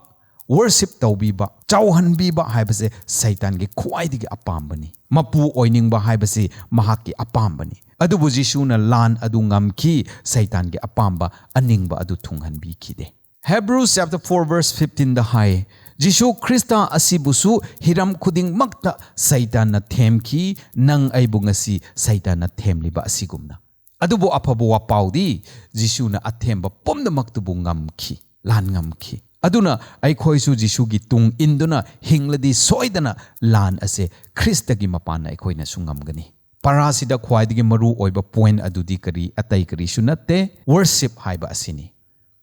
ꯋꯔꯁꯤꯞ ꯇꯧꯕꯤꯕ, ꯆꯥꯎꯍꯟꯕꯤꯕ ꯍꯥꯏꯕꯁꯦ ꯁꯩꯇꯥꯟꯒꯤ ꯈ꯭ꯋꯥꯏꯗꯒꯤ ꯑꯄꯥꯝꯕꯅꯤ꯫ ꯃꯄꯨ ꯑꯣꯏꯅꯤꯡꯕ ꯍꯥꯏꯕꯁꯤ ꯃꯍꯥꯛꯀꯤ ꯑꯄꯥꯝꯕꯅꯤ꯫ ꯑꯗꯨꯕꯨ ꯖꯤꯁꯨꯅ ꯂꯥꯟ ꯑꯗꯨ ꯉꯝꯈꯤ, ꯁꯩꯇꯥꯟꯒꯤ ꯑꯄꯥꯝꯕ ꯑꯅꯤꯡꯕ ꯑꯗꯨ ꯊꯨꯡꯍꯟꯕꯤꯈꯤꯗꯦ꯫ Hebrews chapter four verse fifteenꯗ ꯍꯥꯏ, "ꯖꯤꯁꯨ ꯈ꯭ꯔꯤꯁꯇ ꯑꯁꯤꯕꯨꯁꯨ ꯍꯤꯔꯝ ꯈꯨꯗꯤꯡꯃꯛꯇ ꯁꯩꯇꯥꯟꯅ ꯊꯦꯝꯈꯤ, ꯅꯪ ꯑꯩꯕꯨ ꯉꯁꯤ ꯁꯩꯇꯥꯟꯅ ꯊꯦꯝꯂꯤꯕ ꯑꯁꯤꯒꯨꯝꯅ"꯫ ꯑꯗꯨꯕꯨ ꯑꯐꯕ ꯋꯥꯄꯥꯎꯗꯤ ꯖꯤꯁꯨꯅ ꯑꯊꯦꯝꯕ ꯄꯨꯝꯅꯃꯛꯇꯨꯕꯨ ꯉꯝꯈꯤ, ꯂꯥꯟ ꯉꯝꯈꯤ꯫ ꯑꯗꯨꯅ ꯑꯩꯈꯣꯏꯁꯨ ꯖꯤꯁꯨꯒꯤ ꯇꯨꯡ ꯏꯟꯗꯨꯅ ꯍꯤꯡꯂꯗꯤ ꯁꯣꯏꯗꯅ ꯂꯥꯟ ꯑꯁꯦ ꯈ꯭ꯔꯤꯁꯇꯒꯤ ꯃꯄꯥꯟꯅ ꯑꯩꯈꯣꯏꯅꯁꯨ ꯉꯝꯒꯅꯤ꯫ ꯄꯔꯥꯁꯤꯗ ꯈ꯭ꯋꯥꯏꯗꯒꯤ ꯃꯔꯨ ꯑꯣꯏꯕ ꯄꯣꯏꯟꯠ ꯑꯗꯨꯗꯤ ꯀꯔꯤ, ꯑꯇꯩ ꯀꯔꯤꯁꯨ ꯅꯠꯇꯦ, ꯋꯔꯁꯤꯞ ꯍꯥꯏꯕ ꯑꯁꯤꯅꯤ,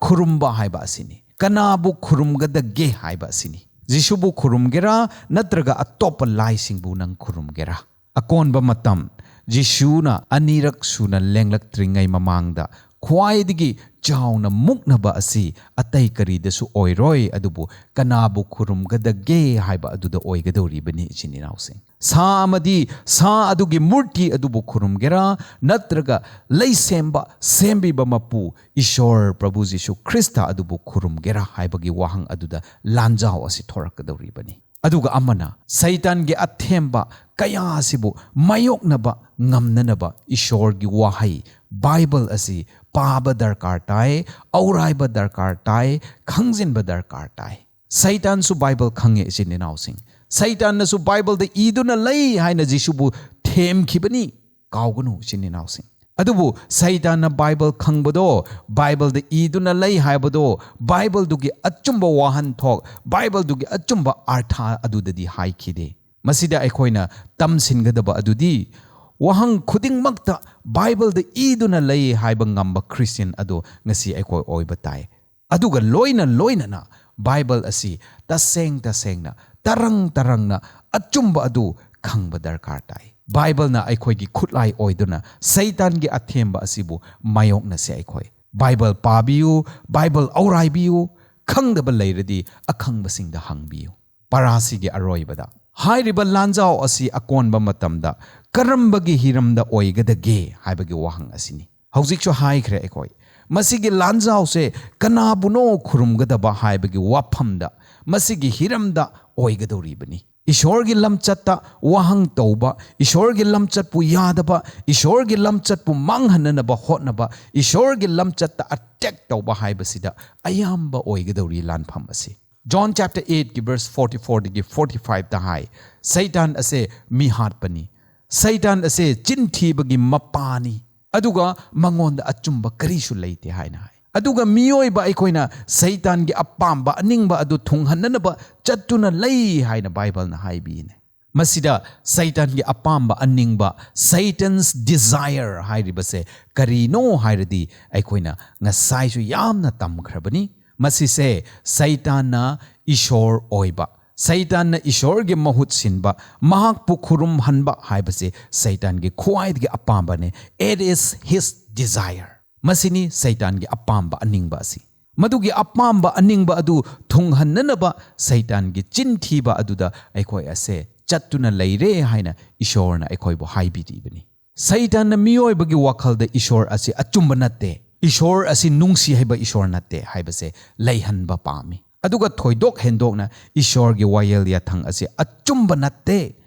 ꯈꯨꯔꯨꯝꯕ ꯍꯥꯏꯕ ꯑꯁꯤꯅꯤ꯫ ꯀꯅꯥꯕꯨ ꯈꯨꯔꯨꯝꯒꯗꯒꯦ ꯍꯥꯏꯕ ꯑꯁꯤꯅꯤ꯫ ꯖꯤꯁꯨꯕꯨ ꯈꯨꯔꯨꯝꯒꯦꯔꯥ, ꯅꯠꯇ꯭ꯔꯒ ꯑꯇꯣꯞꯄ ꯂꯥꯏꯁꯤꯡꯕꯨ ꯅꯪ ꯈꯨꯔꯨꯝꯒꯦꯔꯥ? ꯑꯀꯣꯟꯕ ꯃꯇꯝ, ꯖꯤꯁꯨꯅ ꯑꯅꯤꯔꯛ ꯁꯨꯅ ꯂꯦꯡꯂꯛꯇ꯭ꯔꯤꯉꯩ ꯃꯃꯥꯡꯗ ꯈ꯭ꯋꯥꯏꯗꯒꯤ ꯆꯥꯎꯅ ꯃꯨꯛꯅꯕ ꯑꯁꯤ ꯑꯇꯩ ꯀꯔꯤꯗꯁꯨ ꯑꯣꯏꯔꯣꯏ, ꯑꯗꯨꯕꯨ ꯀꯅꯥꯕꯨ ꯈꯨꯔꯨꯝꯒꯗꯒꯦ ꯍꯥꯏꯕ ꯑꯗꯨꯗ ꯑꯣꯏꯒꯗꯧꯔꯤꯕꯅꯤ, ꯏꯆꯤꯟ ꯏꯅꯥꯎꯁꯤꯡ꯫ ꯁꯥ ꯑꯃꯗꯤ ꯁꯥ ꯑꯗꯨꯒꯤ ꯃꯨꯔꯇꯤ ꯑꯗꯨꯕꯨ ꯈꯨꯔꯨꯝꯒꯦꯔꯥ, ꯅꯠꯇ꯭ꯔꯒ ꯂꯩꯁꯦꯝꯕ, ꯁꯦꯝꯕꯤꯕ ꯃꯄꯨ ꯏꯁꯣꯔ ꯄ꯭ꯔꯚꯨ ꯖꯤꯁꯨ ꯈ꯭ꯔꯤꯁꯇ ꯑꯗꯨꯕꯨ ꯈꯨꯔꯨꯝꯒꯦꯔꯥ ꯍꯥꯏꯕꯒꯤ ꯋꯥꯍꯪ ꯑꯗꯨꯗ ꯂꯥꯟꯖꯥꯎ ꯑꯁꯤ ꯊꯣꯔꯛꯀꯗꯧꯔꯤꯕꯅꯤ꯫ ꯑꯗꯨꯒ ꯑꯃꯅ, ꯁꯩꯇꯥꯟꯒꯤ ꯑꯊꯦꯝꯕ ꯀꯌꯥ ꯑꯁꯤꯕꯨ ꯃꯥꯌꯣꯛꯅꯕ ꯉꯝꯅꯅꯕ ꯏꯁꯣꯔꯒꯤ ꯋꯥꯍꯩ ꯕꯥꯏꯕꯜ ꯑꯁꯤ ꯄꯥꯕ ꯗꯔꯀꯥꯔ ꯇꯥꯏ, ꯑꯧꯔꯥꯏꯕ ꯗꯔꯀꯥꯔ ꯇꯥꯏ, ꯈꯪꯖꯤꯟꯕ ꯗꯔꯀꯥꯔ ꯇꯥꯏ꯫ ꯁꯩꯇꯥꯟꯁꯨ ꯕꯥꯏꯕꯜ ꯈꯪꯉꯦ, ꯏꯆꯤꯟ ꯏꯅꯥꯎꯁꯤꯡ꯫ ꯁꯩꯇꯥꯟꯅꯁꯨ ꯕꯥꯏꯕꯜꯗ ꯏꯗꯨꯅ ꯂꯩ ꯍꯥꯏꯅ ꯖꯤꯁꯨꯕꯨ ꯊꯦꯝꯈꯤꯕꯅꯤ꯫ ꯀꯥꯎꯒꯅꯨ, ꯏꯆꯤꯟ ꯏꯅꯥꯎꯁꯤꯡ꯫ ꯑꯗꯨꯕꯨ ꯁꯩꯇꯥꯟꯅ ꯕꯥꯏꯕꯜ ꯈꯪꯕꯗꯣ, ꯕꯥꯏꯕꯜꯗ ꯏꯗꯨꯅ ꯂꯩ ꯍꯥꯏꯕꯗꯣ, ꯕꯥꯏꯕꯜꯗꯨꯒꯤ ꯑꯆꯨꯝꯕ ꯋꯥꯍꯟꯊꯣꯛ, ꯕꯥꯏꯕꯜꯗꯨꯒꯤ ꯑꯆꯨꯝꯕ ꯑꯥꯔꯊ ꯑꯗꯨꯗꯗꯤ ꯍꯥꯏꯈꯤꯗꯦ꯫ ꯃꯁꯤꯗ ꯑꯩꯈꯣꯏꯅ ꯇꯝꯁꯤꯟꯒꯗꯕ ꯑꯗꯨꯗꯤ, ꯋꯥꯍꯪ ꯈꯨꯗꯤꯡꯃꯛꯇ ꯕꯥꯏꯕꯜꯗ ꯏꯗꯨꯅ ꯂꯩ ꯍꯥꯏꯕ ꯉꯝꯕ ꯈ꯭ꯔꯤꯁꯇꯤꯌꯟ ꯑꯗꯨ ꯉꯁꯤ ꯑꯩꯈꯣꯏ ꯑꯣꯏꯕ ꯇꯥꯏ꯫ ꯑꯗꯨꯒ ꯂꯣꯏꯅ ꯂꯣꯏꯅꯅ ꯕꯥꯏꯕꯜ ꯑꯁꯤ ꯇꯁꯦꯡ ꯇꯁꯦꯡꯅ, ꯇꯔꯪ ꯇꯔꯪꯅ ꯑꯆꯨꯝꯕ ꯑꯗꯨ ꯈꯪꯕ ꯗꯔꯀꯥꯔ ꯇꯥꯏ꯫ ꯕꯥꯏꯕꯜꯅ ꯑꯩꯈꯣꯏꯒꯤ ꯈꯨꯠꯂꯥꯏ ꯑꯣꯏꯗꯨꯅ ꯁꯩꯇꯥꯟꯒꯤ ꯑꯊꯦꯝꯕ ꯑꯁꯤꯕꯨ ꯃꯥꯌꯣꯛꯅꯁꯦ ꯑꯩꯈꯣꯏ꯫ ꯕꯥꯏꯕꯜ ꯄꯥꯕꯤꯌꯨ, ꯕꯥꯏꯕꯜ ꯑꯧꯔꯥꯏꯕꯤꯌꯨ, ꯈꯪꯗꯕ ꯂꯩꯔꯗꯤ ꯑꯈꯪꯕꯁꯤꯡꯗ ꯍꯪꯕꯤꯌꯨ꯫ ꯄꯔꯥꯁꯤꯒꯤ ꯑꯔꯣꯏꯕꯗ ꯍꯥꯏꯔꯤꯕ ꯂꯥꯟꯖꯥꯎ ꯑꯁꯤ ꯑꯀꯣꯟꯕ ꯃꯇꯝꯗ ꯀꯔꯝꯕꯒꯤ ꯍꯤꯔꯝꯗ ꯑꯣꯏꯒꯗꯒꯦ ꯍꯥꯏꯕꯒꯤ ꯋꯥꯍꯪ ꯑꯁꯤꯅꯤ꯫ ꯍꯧꯖꯤꯛꯁꯨ ꯍꯥꯏꯈ꯭ꯔꯦ ꯑꯩꯈꯣꯏ, ꯃꯁꯤꯒꯤ ꯂꯥꯟꯖꯥꯎꯁꯦ ꯀꯅꯥꯕꯨꯅꯣ ꯈꯨꯔꯨꯝꯒꯗꯕ ꯍꯥꯏꯕꯒꯤ ꯋꯥꯐꯝꯗ, ꯃꯁꯤꯒꯤ ꯍꯤꯔꯝꯗ ꯑꯣꯏꯒꯗꯧꯔꯤꯕꯅꯤ꯫ ꯏꯁꯣꯔꯒꯤ ꯂꯝꯆꯠꯇ ꯋꯥꯍꯪ ꯇꯧꯕ, ꯏꯁꯣꯔꯒꯤ ꯂꯝꯆꯠꯄꯨ ꯌꯥꯗꯕ, ꯏꯁꯣꯔꯒꯤ ꯂꯝꯆꯠꯄꯨ ꯃꯥꯡꯍꯟꯅꯅꯕ ꯍꯣꯠꯅꯕ, ꯏꯁꯣꯔꯒꯤ ꯂꯝꯆꯠꯇ ꯑꯦꯇꯦꯛ ꯇꯧꯕ ꯍꯥꯏꯕꯁꯤꯗ ꯑꯌꯥꯝꯕ ꯑꯣꯏꯒꯗꯧꯔꯤ ꯂꯥꯟꯐꯝ ꯑꯁꯤ꯫ John chapter eightꯀꯤ verse forty fourꯗꯒꯤ forty fiveꯇ ꯍꯥꯏ, ꯁꯩꯇꯥꯟ ꯑꯁꯦ ꯃꯤꯍꯥꯠꯄꯅꯤ, ꯁꯩꯇꯥꯟ ꯑꯁꯦ ꯆꯤꯟ ꯊꯤꯕꯒꯤ ꯃꯄꯥꯅꯤ, ꯑꯗꯨꯒ ꯃꯉꯣꯟꯗ ꯑꯆꯨꯝꯕ ꯀꯔꯤꯁꯨ ꯂꯩꯇꯦ ꯍꯥꯏꯅ ꯍꯥꯏ꯫ ꯑꯗꯨꯒ ꯃꯤꯑꯣꯏꯕ ꯑꯩꯈꯣꯏꯅ ꯁꯩꯇꯥꯟꯒꯤ ꯑꯄꯥꯝꯕ ꯑꯅꯤꯡꯕ ꯑꯗꯨ ꯊꯨꯡꯍꯟꯅꯅꯕ ꯆꯠꯇꯨꯅ ꯂꯩ ꯍꯥꯏꯅ ꯕꯥꯏꯕꯜꯅ ꯍꯥꯏꯕꯤꯅꯦ꯫ ꯃꯁꯤꯗ ꯁꯩꯇꯥꯟꯒꯤ ꯑꯄꯥꯝꯕ ꯑꯅꯤꯡꯕ, Satan's desire ꯍꯥꯏꯔꯤꯕꯁꯦ ꯀꯔꯤꯅꯣ ꯍꯥꯏꯔꯗꯤ, ꯑꯩꯈꯣꯏꯅ ꯉꯁꯥꯏꯁꯨ ꯌꯥꯝꯅ ꯇꯝꯈ꯭ꯔꯕꯅꯤ꯫ ꯃꯁꯤꯁꯦ ꯁꯩꯇꯥꯟꯅ ꯏꯁꯣꯔ ꯑꯣꯏꯕ, ꯁꯩꯇꯥꯟꯅ ꯏꯁꯣꯔꯒꯤ ꯃꯍꯨꯠ ꯁꯤꯟꯕ, ꯃꯍꯥꯛꯄꯨ ꯈꯨꯔꯨꯝꯍꯟꯕ ꯍꯥꯏꯕꯁꯦ ꯁꯩꯇꯥꯟꯒꯤ ꯈ꯭ꯋꯥꯏꯗꯒꯤ ꯑꯄꯥꯝꯕꯅꯦ꯫ It is his desire꯫ ꯃꯁꯤꯅꯤ ꯁꯩꯇꯥꯟꯒꯤ ꯑꯄꯥꯝꯕ ꯑꯅꯤꯡꯕ ꯑꯁꯤ꯫ ꯃꯗꯨꯒꯤ ꯑꯄꯥꯝꯕ ꯑꯅꯤꯡꯕ ꯑꯗꯨ ꯊꯨꯡꯍꯟꯅꯅꯕ ꯁꯩꯇꯥꯟꯒꯤ ꯆꯤꯟ ꯊꯤꯕ ꯑꯗꯨꯗ ꯑꯩꯈꯣꯏ ꯑꯁꯦ ꯆꯠꯇꯨꯅ ꯂꯩꯔꯦ ꯍꯥꯏꯅ ꯏꯁꯣꯔꯅ ꯑꯩꯈꯣꯏꯕꯨ ꯍꯥꯏꯕꯤꯔꯤꯕꯅꯤ꯫ ꯁꯩꯇꯥꯟꯅ ꯃꯤꯑꯣꯏꯕꯒꯤ ꯋꯥꯈꯜꯗ ꯏꯁꯣꯔ ꯑꯁꯤ ꯑꯆꯨꯝꯕ ꯅꯠꯇꯦ, ꯏꯁꯣꯔ ꯑꯁꯤ ꯅꯨꯡꯁꯤ ꯍꯩꯕ ꯏꯁꯣꯔ ꯅꯠꯇꯦ ꯍꯥꯏꯕꯁꯦ ꯂꯩꯍꯟꯕ ꯄꯥꯝꯃꯤ꯫ ꯑꯗꯨꯒ ꯊꯣꯏꯗꯣꯛ ꯍꯦꯟꯗꯣꯛꯅ ꯏꯁꯣꯔꯒꯤ ꯋꯥꯌꯦꯜ ꯌꯥꯊꯪ ꯑꯁꯤ ꯑꯆꯨꯝꯕ ꯅꯠꯇꯦ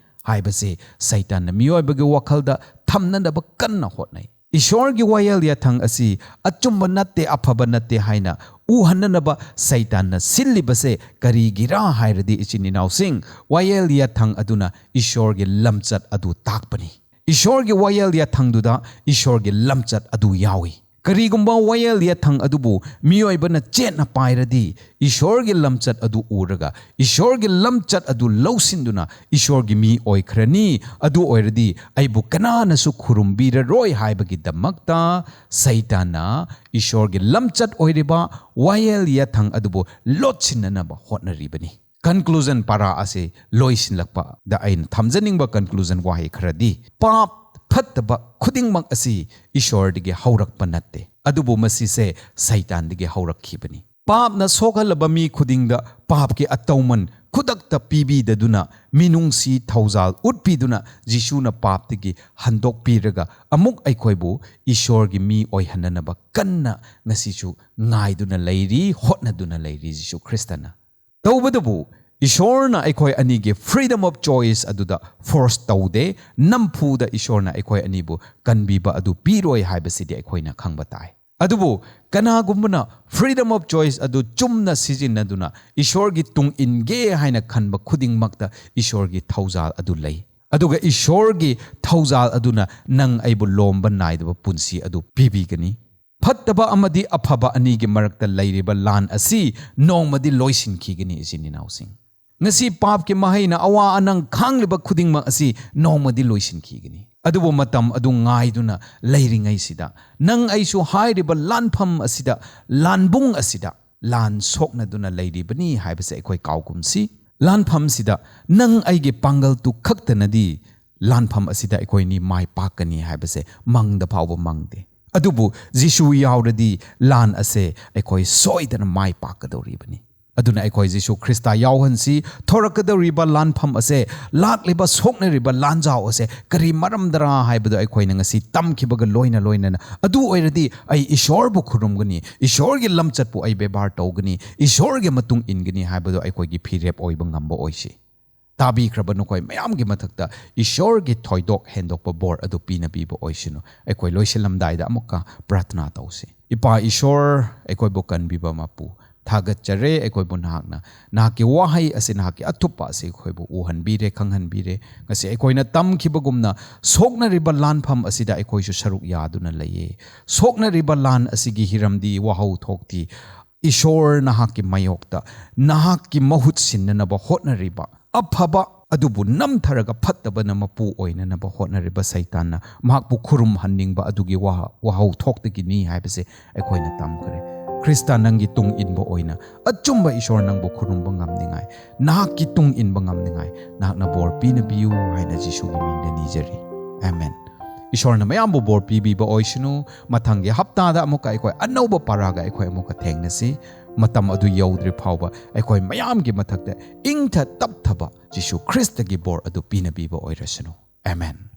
ꯍꯥꯏꯕꯁꯤ ꯁꯩꯇꯥꯟꯅ ꯃꯤꯑꯣꯏꯕꯒꯤ ꯋꯥꯈꯜꯗ ꯊꯝꯅꯅꯕ ꯀꯟꯅ ꯍꯣꯠꯅꯩ꯫ ꯏꯁꯣꯔꯒꯤ ꯋꯥꯌꯦꯜ ꯌꯥꯊꯪ ꯑꯁꯤ ꯑꯆꯨꯝꯕ ꯅꯠꯇꯦ, ꯑꯐꯕ ꯅꯠꯇꯦ ꯍꯥꯏꯅ ꯎꯍꯟꯅꯅꯕ ꯁꯩꯇꯥꯟꯅ ꯁꯤꯜꯂꯤꯕꯁꯦ ꯀꯔꯤꯒꯤꯔꯥ ꯍꯥꯏꯔꯗꯤ, ꯏꯆꯤꯟ ꯏꯅꯥꯎꯁꯤꯡ, ꯋꯥꯌꯦꯜ ꯌꯥꯊꯪ ꯑꯗꯨꯅ ꯏꯁꯣꯔꯒꯤ ꯂꯝꯆꯠ ꯑꯗꯨ ꯇꯥꯛꯄꯅꯤ꯫ ꯏꯁꯣꯔꯒꯤ ꯋꯥꯌꯦꯜ ꯌꯥꯊꯪꯗꯨꯗ ꯏꯁꯣꯔꯒꯤ ꯂꯝꯆꯠ ꯑꯗꯨ ꯌꯥꯎꯏ꯫ ꯀꯔꯤꯒꯨꯝꯕ ꯋꯥꯌꯦꯜ ꯌꯥꯊꯪ ꯑꯗꯨꯕꯨ ꯃꯤꯑꯣꯏꯕꯅ ꯆꯦꯠꯅ ꯄꯥꯏꯔꯗꯤ, ꯏꯁꯣꯔꯒꯤ ꯂꯝꯆꯠ ꯑꯗꯨ ꯎꯔꯒ ꯏꯁꯣꯔꯒꯤ ꯂꯝꯆꯠ ꯑꯗꯨ ꯂꯧꯁꯤꯟꯗꯨꯅ ꯏꯁꯣꯔꯒꯤ ꯃꯤ ꯑꯣꯏꯈ꯭ꯔꯅꯤ꯫ ꯑꯗꯨ ꯑꯣꯏꯔꯗꯤ ꯑꯩꯕꯨ ꯀꯅꯥꯅꯁꯨ ꯈꯨꯔꯨꯝꯕꯤꯔꯔꯣꯏ ꯍꯥꯏꯕꯒꯤꯗꯃꯛꯇ ꯁꯩꯇꯥꯟꯅ ꯏꯁꯣꯔꯒꯤ ꯂꯝꯆꯠ ꯑꯣꯏꯔꯤꯕ ꯋꯥꯌꯦꯜ ꯌꯥꯊꯪ ꯑꯗꯨꯕꯨ ꯂꯣꯠꯁꯤꯟꯅꯅꯕ ꯍꯣꯠꯅꯔꯤꯕꯅꯤ꯫ Conclusion ꯄꯥꯔꯥ ꯑꯁꯤ ꯂꯣꯏꯁꯤꯜꯂꯛꯄꯗ ꯑꯩꯅ ꯊꯝꯖꯅꯤꯡꯕ conclusion ꯋꯥꯍꯩ ꯈꯔꯗꯤ, ꯄꯥꯞ ꯐꯠꯇꯕ ꯈꯨꯗꯤꯡꯃꯛ ꯑꯁꯤ ꯏꯁꯣꯔꯗꯒꯤ ꯍꯧꯔꯛꯄ ꯅꯠꯇꯦ, ꯑꯗꯨꯕꯨ ꯃꯁꯤꯁꯦ ꯁꯩꯇꯥꯟꯗꯒꯤ ꯍꯧꯔꯛꯈꯤꯕꯅꯤ꯫ ꯄꯥꯞꯅ ꯁꯣꯛꯍꯜꯂꯕ ꯃꯤ ꯈꯨꯗꯤꯡꯗ ꯄꯥꯞꯀꯤ ꯑꯇꯧꯃꯟ ꯈꯨꯗꯛꯇ ꯄꯤꯕꯤꯗꯗꯨꯅ, ꯃꯤꯅꯨꯡꯁꯤ ꯊꯧꯖꯥꯜ ꯎꯠꯄꯤꯗꯨꯅ, ꯖꯤꯁꯨꯅ ꯄꯥꯞꯇꯒꯤ ꯍꯟꯗꯣꯛꯄꯤꯔꯒ ꯑꯃꯨꯛ ꯑꯩꯈꯣꯏꯕꯨ ꯏꯁꯣꯔꯒꯤ ꯃꯤ ꯑꯣꯏꯍꯟꯅꯅꯕ ꯀꯟꯅ ꯉꯁꯤꯁꯨ ꯉꯥꯏꯗꯨꯅ ꯂꯩꯔꯤ, ꯍꯣꯠꯅꯗꯨꯅ ꯂꯩꯔꯤ ꯖꯤꯁꯨ ꯈ꯭ꯔꯤꯁꯇꯅ꯫ ꯇꯧꯕꯇꯕꯨ, ꯏꯁꯣꯔꯅ ꯑꯩꯈꯣꯏ ꯑꯅꯤꯒꯤ freedom of choice ꯑꯗꯨꯗ force ꯇꯧꯗꯦ꯫ ꯅꯝꯐꯨꯗ ꯏꯁꯣꯔꯅ ꯑꯩꯈꯣꯏ ꯑꯅꯤꯕꯨ ꯀꯟꯕꯤꯕ ꯑꯗꯨ ꯄꯤꯔꯣꯏ ꯍꯥꯏꯕꯁꯤꯗꯤ ꯑꯩꯈꯣꯏꯅ ꯈꯪꯕ ꯇꯥꯏ꯫ ꯑꯗꯨꯕꯨ ꯀꯅꯥꯒꯨꯝꯕꯅ freedom of choice ꯑꯗꯨ ꯆꯨꯝꯅ ꯁꯤꯖꯤꯟꯅꯗꯨꯅ ꯏꯁꯣꯔꯒꯤ ꯇꯨꯡ ꯏꯟꯒꯦ ꯍꯥꯏꯅ ꯈꯟꯕ ꯈꯨꯗꯤꯡꯃꯛꯇ ꯏꯁꯣꯔꯒꯤ ꯊꯧꯖꯥꯜ ꯑꯗꯨ ꯂꯩ꯫ ꯑꯗꯨꯒ ꯏꯁꯣꯔꯒꯤ ꯊꯧꯖꯥꯜ ꯑꯗꯨꯅ ꯅꯪ ꯑꯩꯕꯨ ꯂꯣꯝꯕ ꯅꯥꯏꯗꯕ ꯄꯨꯟꯁꯤ ꯑꯗꯨ ꯄꯤꯕꯤꯒꯅꯤ꯫ ꯐꯠꯇꯕ ꯑꯃꯗꯤ ꯑꯐꯕ ꯑꯅꯤꯒꯤ ꯃꯔꯛꯇ ꯂꯩꯔꯤꯕ ꯂꯥꯟ ꯑꯁꯤ ꯅꯣꯡꯃꯗꯤ ꯂꯣꯏꯁꯤꯟꯈꯤꯒꯅꯤ, ꯏꯆꯤꯟ ꯏꯅꯥꯎꯁꯤꯡ꯫ ꯉꯁꯤ ꯄꯥꯞꯀꯤ ꯃꯍꯩꯅ ꯑꯋꯥ ꯑꯅꯪ ꯈꯥꯡꯂꯤꯕ ꯈꯨꯗꯤꯡꯃꯛ ꯑꯁꯤ ꯅꯣꯡꯃꯗꯤ ꯂꯣꯏꯁꯤꯟꯈꯤꯒꯅꯤ꯫ ꯑꯗꯨꯕꯨ ꯃꯇꯝ ꯑꯗꯨ ꯉꯥꯏꯗꯨꯅ ꯂꯩꯔꯤꯉꯩꯁꯤꯗ, ꯅꯪ ꯑꯩꯁꯨ ꯍꯥꯏꯔꯤꯕ ꯂꯥꯟꯐꯝ ꯑꯁꯤꯗ, ꯂꯥꯟꯕꯨꯡ ꯑꯁꯤꯗ ꯂꯥꯟ ꯁꯣꯛꯅꯗꯨꯅ ꯂꯩꯔꯤꯕꯅꯤ ꯍꯥꯏꯕꯁꯦ ꯑꯩꯈꯣꯏ ꯀꯥꯎꯒꯨꯝꯁꯤ꯫ ꯂꯥꯟꯐꯝꯁꯤꯗ ꯅꯪ ꯑꯩꯒꯤ ꯄꯥꯡꯒꯜꯗꯨ ꯈꯛꯇꯅꯗꯤ ꯂꯥꯟꯐꯝ ꯑꯁꯤꯗ ꯑꯩꯈꯣꯏꯅꯤ ꯃꯥꯏ ꯄꯥꯛꯀꯅꯤ ꯍꯥꯏꯕꯁꯦ ꯃꯪꯗ ꯐꯥꯎꯕ ꯃꯪꯗꯦ꯫ ꯑꯗꯨꯕꯨ ꯖꯤꯁꯨ ꯌꯥꯎꯔꯗꯤ ꯂꯥꯟ ꯑꯁꯦ ꯑꯩꯈꯣꯏ ꯁꯣꯏꯗꯅ ꯃꯥꯏ ꯄꯥꯛꯀꯗꯧꯔꯤꯕꯅꯤ꯫ ꯑꯗꯨꯅ ꯑꯩꯈꯣꯏ ꯖꯤꯁꯨ ꯈ꯭ꯔꯤꯁꯇ ꯌꯥꯎꯍꯟꯁꯤ꯫ ꯊꯣꯔꯛꯀꯗꯧꯔꯤꯕ ꯂꯥꯟꯐꯝ ꯑꯁꯦ, ꯂꯥꯛꯂꯤꯕ ꯁꯣꯛꯅꯔꯤꯕ ꯂꯥꯟꯖꯥꯎ ꯑꯁꯦ ꯀꯔꯤ ꯃꯔꯝꯗꯔꯥ ꯍꯥꯏꯕꯗꯨ ꯑꯩꯈꯣꯏꯅ ꯉꯁꯤ ꯇꯝꯈꯤꯕꯒ ꯂꯣꯏꯅ ꯂꯣꯏꯅꯅ, ꯑꯗꯨ ꯑꯣꯏꯔꯗꯤ ꯑꯩ ꯏꯁꯣꯔꯕꯨ ꯈꯨꯔꯨꯝꯒꯅꯤ, ꯏꯁꯣꯔꯒꯤ ꯂꯝꯆꯠꯄꯨ ꯑꯩ ꯕꯦꯕꯥꯔ ꯇꯧꯒꯅꯤ, ꯏꯁꯣꯔꯒꯤ ꯃꯇꯨꯡ ꯏꯟꯒꯅꯤ ꯍꯥꯏꯕꯗꯨ ꯑꯩꯈꯣꯏꯒꯤ ꯐꯤꯔꯦꯞ ꯑꯣꯏꯕ ꯉꯝꯕ ꯑꯣꯏꯁꯤ꯫ ꯇꯥꯕꯤꯈ꯭ꯔꯕ ꯅꯈꯣꯏ ꯃꯌꯥꯝꯒꯤ ꯃꯊꯛꯇ ꯏꯁꯣꯔꯒꯤ ꯊꯣꯏꯗꯣꯛ ꯍꯦꯟꯗꯣꯛꯄ ꯕꯣꯔ ꯑꯗꯨ ꯄꯤꯅꯕꯤꯕ ꯑꯣꯏꯁꯅꯨ꯫ ꯑꯩꯈꯣꯏ ꯂꯣꯏꯁꯤꯜꯂꯝꯗꯥꯏꯗ ꯑꯃꯨꯛꯀ ꯄ꯭ꯔꯥꯊꯅꯥ ꯇꯧꯁꯤ꯫ ꯏꯄꯥ ꯏꯁꯣꯔ, ꯑꯩꯈꯣꯏꯕꯨ ꯀꯟꯕꯤꯕ ꯃꯄꯨ, ꯊꯥꯒꯠꯆꯔꯦ꯫ ꯑꯩꯈꯣꯏꯕꯨ ꯅꯍꯥꯛꯅ, ꯅꯍꯥꯛꯀꯤ ꯋꯥꯍꯩ ꯑꯁꯤ, ꯅꯍꯥꯛꯀꯤ ꯑꯊꯨꯞꯄ ꯑꯁꯤ ꯑꯩꯈꯣꯏꯕꯨ ꯎꯍꯟꯕꯤꯔꯦ, ꯈꯪꯍꯟꯕꯤꯔꯦ꯫ ꯉꯁꯤ ꯑꯩꯈꯣꯏꯅ ꯇꯝꯈꯤꯕꯒꯨꯝꯅ, ꯁꯣꯛꯅꯔꯤꯕ ꯂꯥꯟꯐꯝ ꯑꯁꯤꯗ ꯑꯩꯈꯣꯏꯁꯨ ꯁꯔꯨꯛ ꯌꯥꯗꯨꯅ ꯂꯩꯌꯦ꯫ ꯁꯣꯛꯅꯔꯤꯕ ꯂꯥꯟ ꯑꯁꯤꯒꯤ ꯍꯤꯔꯝꯗꯤ, ꯋꯥꯍꯧ ꯊꯣꯛꯇꯤ, ꯏꯁꯣꯔ ꯅꯍꯥꯛꯀꯤ ꯃꯥꯌꯣꯛꯇ ꯅꯍꯥꯛꯀꯤ ꯃꯍꯨꯠ ꯁꯤꯟꯅꯅꯕ ꯍꯣꯠꯅꯔꯤꯕ, ꯑꯐꯕ ꯑꯗꯨꯕꯨ ꯅꯝꯊꯔꯒ ꯐꯠꯇꯕꯅ ꯃꯄꯨ ꯑꯣꯏꯅꯅꯕ ꯍꯣꯠꯅꯔꯤꯕ ꯁꯩꯇꯥꯟꯅ ꯃꯍꯥꯛꯄꯨ ꯈꯨꯔꯨꯝꯍꯟꯅꯤꯡꯕ ꯑꯗꯨꯒꯤ ꯋꯥꯍ-, ꯋꯥꯍꯧ ꯊꯣꯛꯇꯒꯤꯅꯤ ꯍꯥꯏꯕꯁꯦ ꯑꯩꯈꯣꯏꯅ ꯇꯝꯈ꯭ꯔꯦ꯫ ꯈ꯭ꯔꯤꯁꯇ, ꯅꯪꯒꯤ ꯇꯨꯡ ꯏꯟꯕ ꯑꯣꯏꯅ ꯑꯆꯨꯝꯕ ꯏꯁꯣꯔ ꯅꯪꯕꯨ ꯈꯨꯔꯨꯝꯕ ꯉꯝꯅꯤꯡꯉꯥꯏ, ꯅꯍꯥꯛꯀꯤ ꯇꯨꯡ ꯏꯟꯕ ꯉꯝꯅꯤꯡꯉꯥꯏ ꯅꯍꯥꯛꯅ ꯕꯣꯔ ꯄꯤꯅꯕꯤꯌꯨ ꯍꯥꯏꯅ ꯖꯤꯁꯨꯒꯤ ꯃꯤꯡꯗ ꯅꯤꯖꯔꯤ꯫ ꯑꯃꯦꯟ꯫ ꯏꯁꯣꯔꯅ ꯃꯌꯥꯝꯕꯨ ꯕꯣꯔ ꯄꯤꯕꯤꯕ ꯑꯣꯏꯁꯅꯨ꯫ ꯃꯊꯪꯒꯤ ꯍꯞꯇꯥꯗ ꯑꯃꯨꯛꯀ ꯑꯩꯈꯣꯏ ꯑꯅꯧꯕ ꯄꯥꯔꯥꯒ ꯑꯩꯈꯣꯏ ꯑꯃꯨꯛꯀ ꯊꯦꯡꯅꯁꯤ꯫ ꯃꯇꯝ ꯑꯗꯨ ꯌꯧꯗ꯭ꯔꯤ ꯐꯥꯎꯕ ꯑꯩꯈꯣꯏ ꯃꯌꯥꯝꯒꯤ ꯃꯊꯛꯇ ꯏꯪꯊ ꯇꯞꯊꯕ ꯖꯤꯁꯨ ꯈ꯭ꯔꯤꯁꯇꯒꯤ ꯕꯣꯔ ꯑꯗꯨ ꯄꯤꯅꯕꯤꯕ ꯑꯣꯏꯔꯁꯅꯨ꯫ ꯑꯃꯦꯟ꯫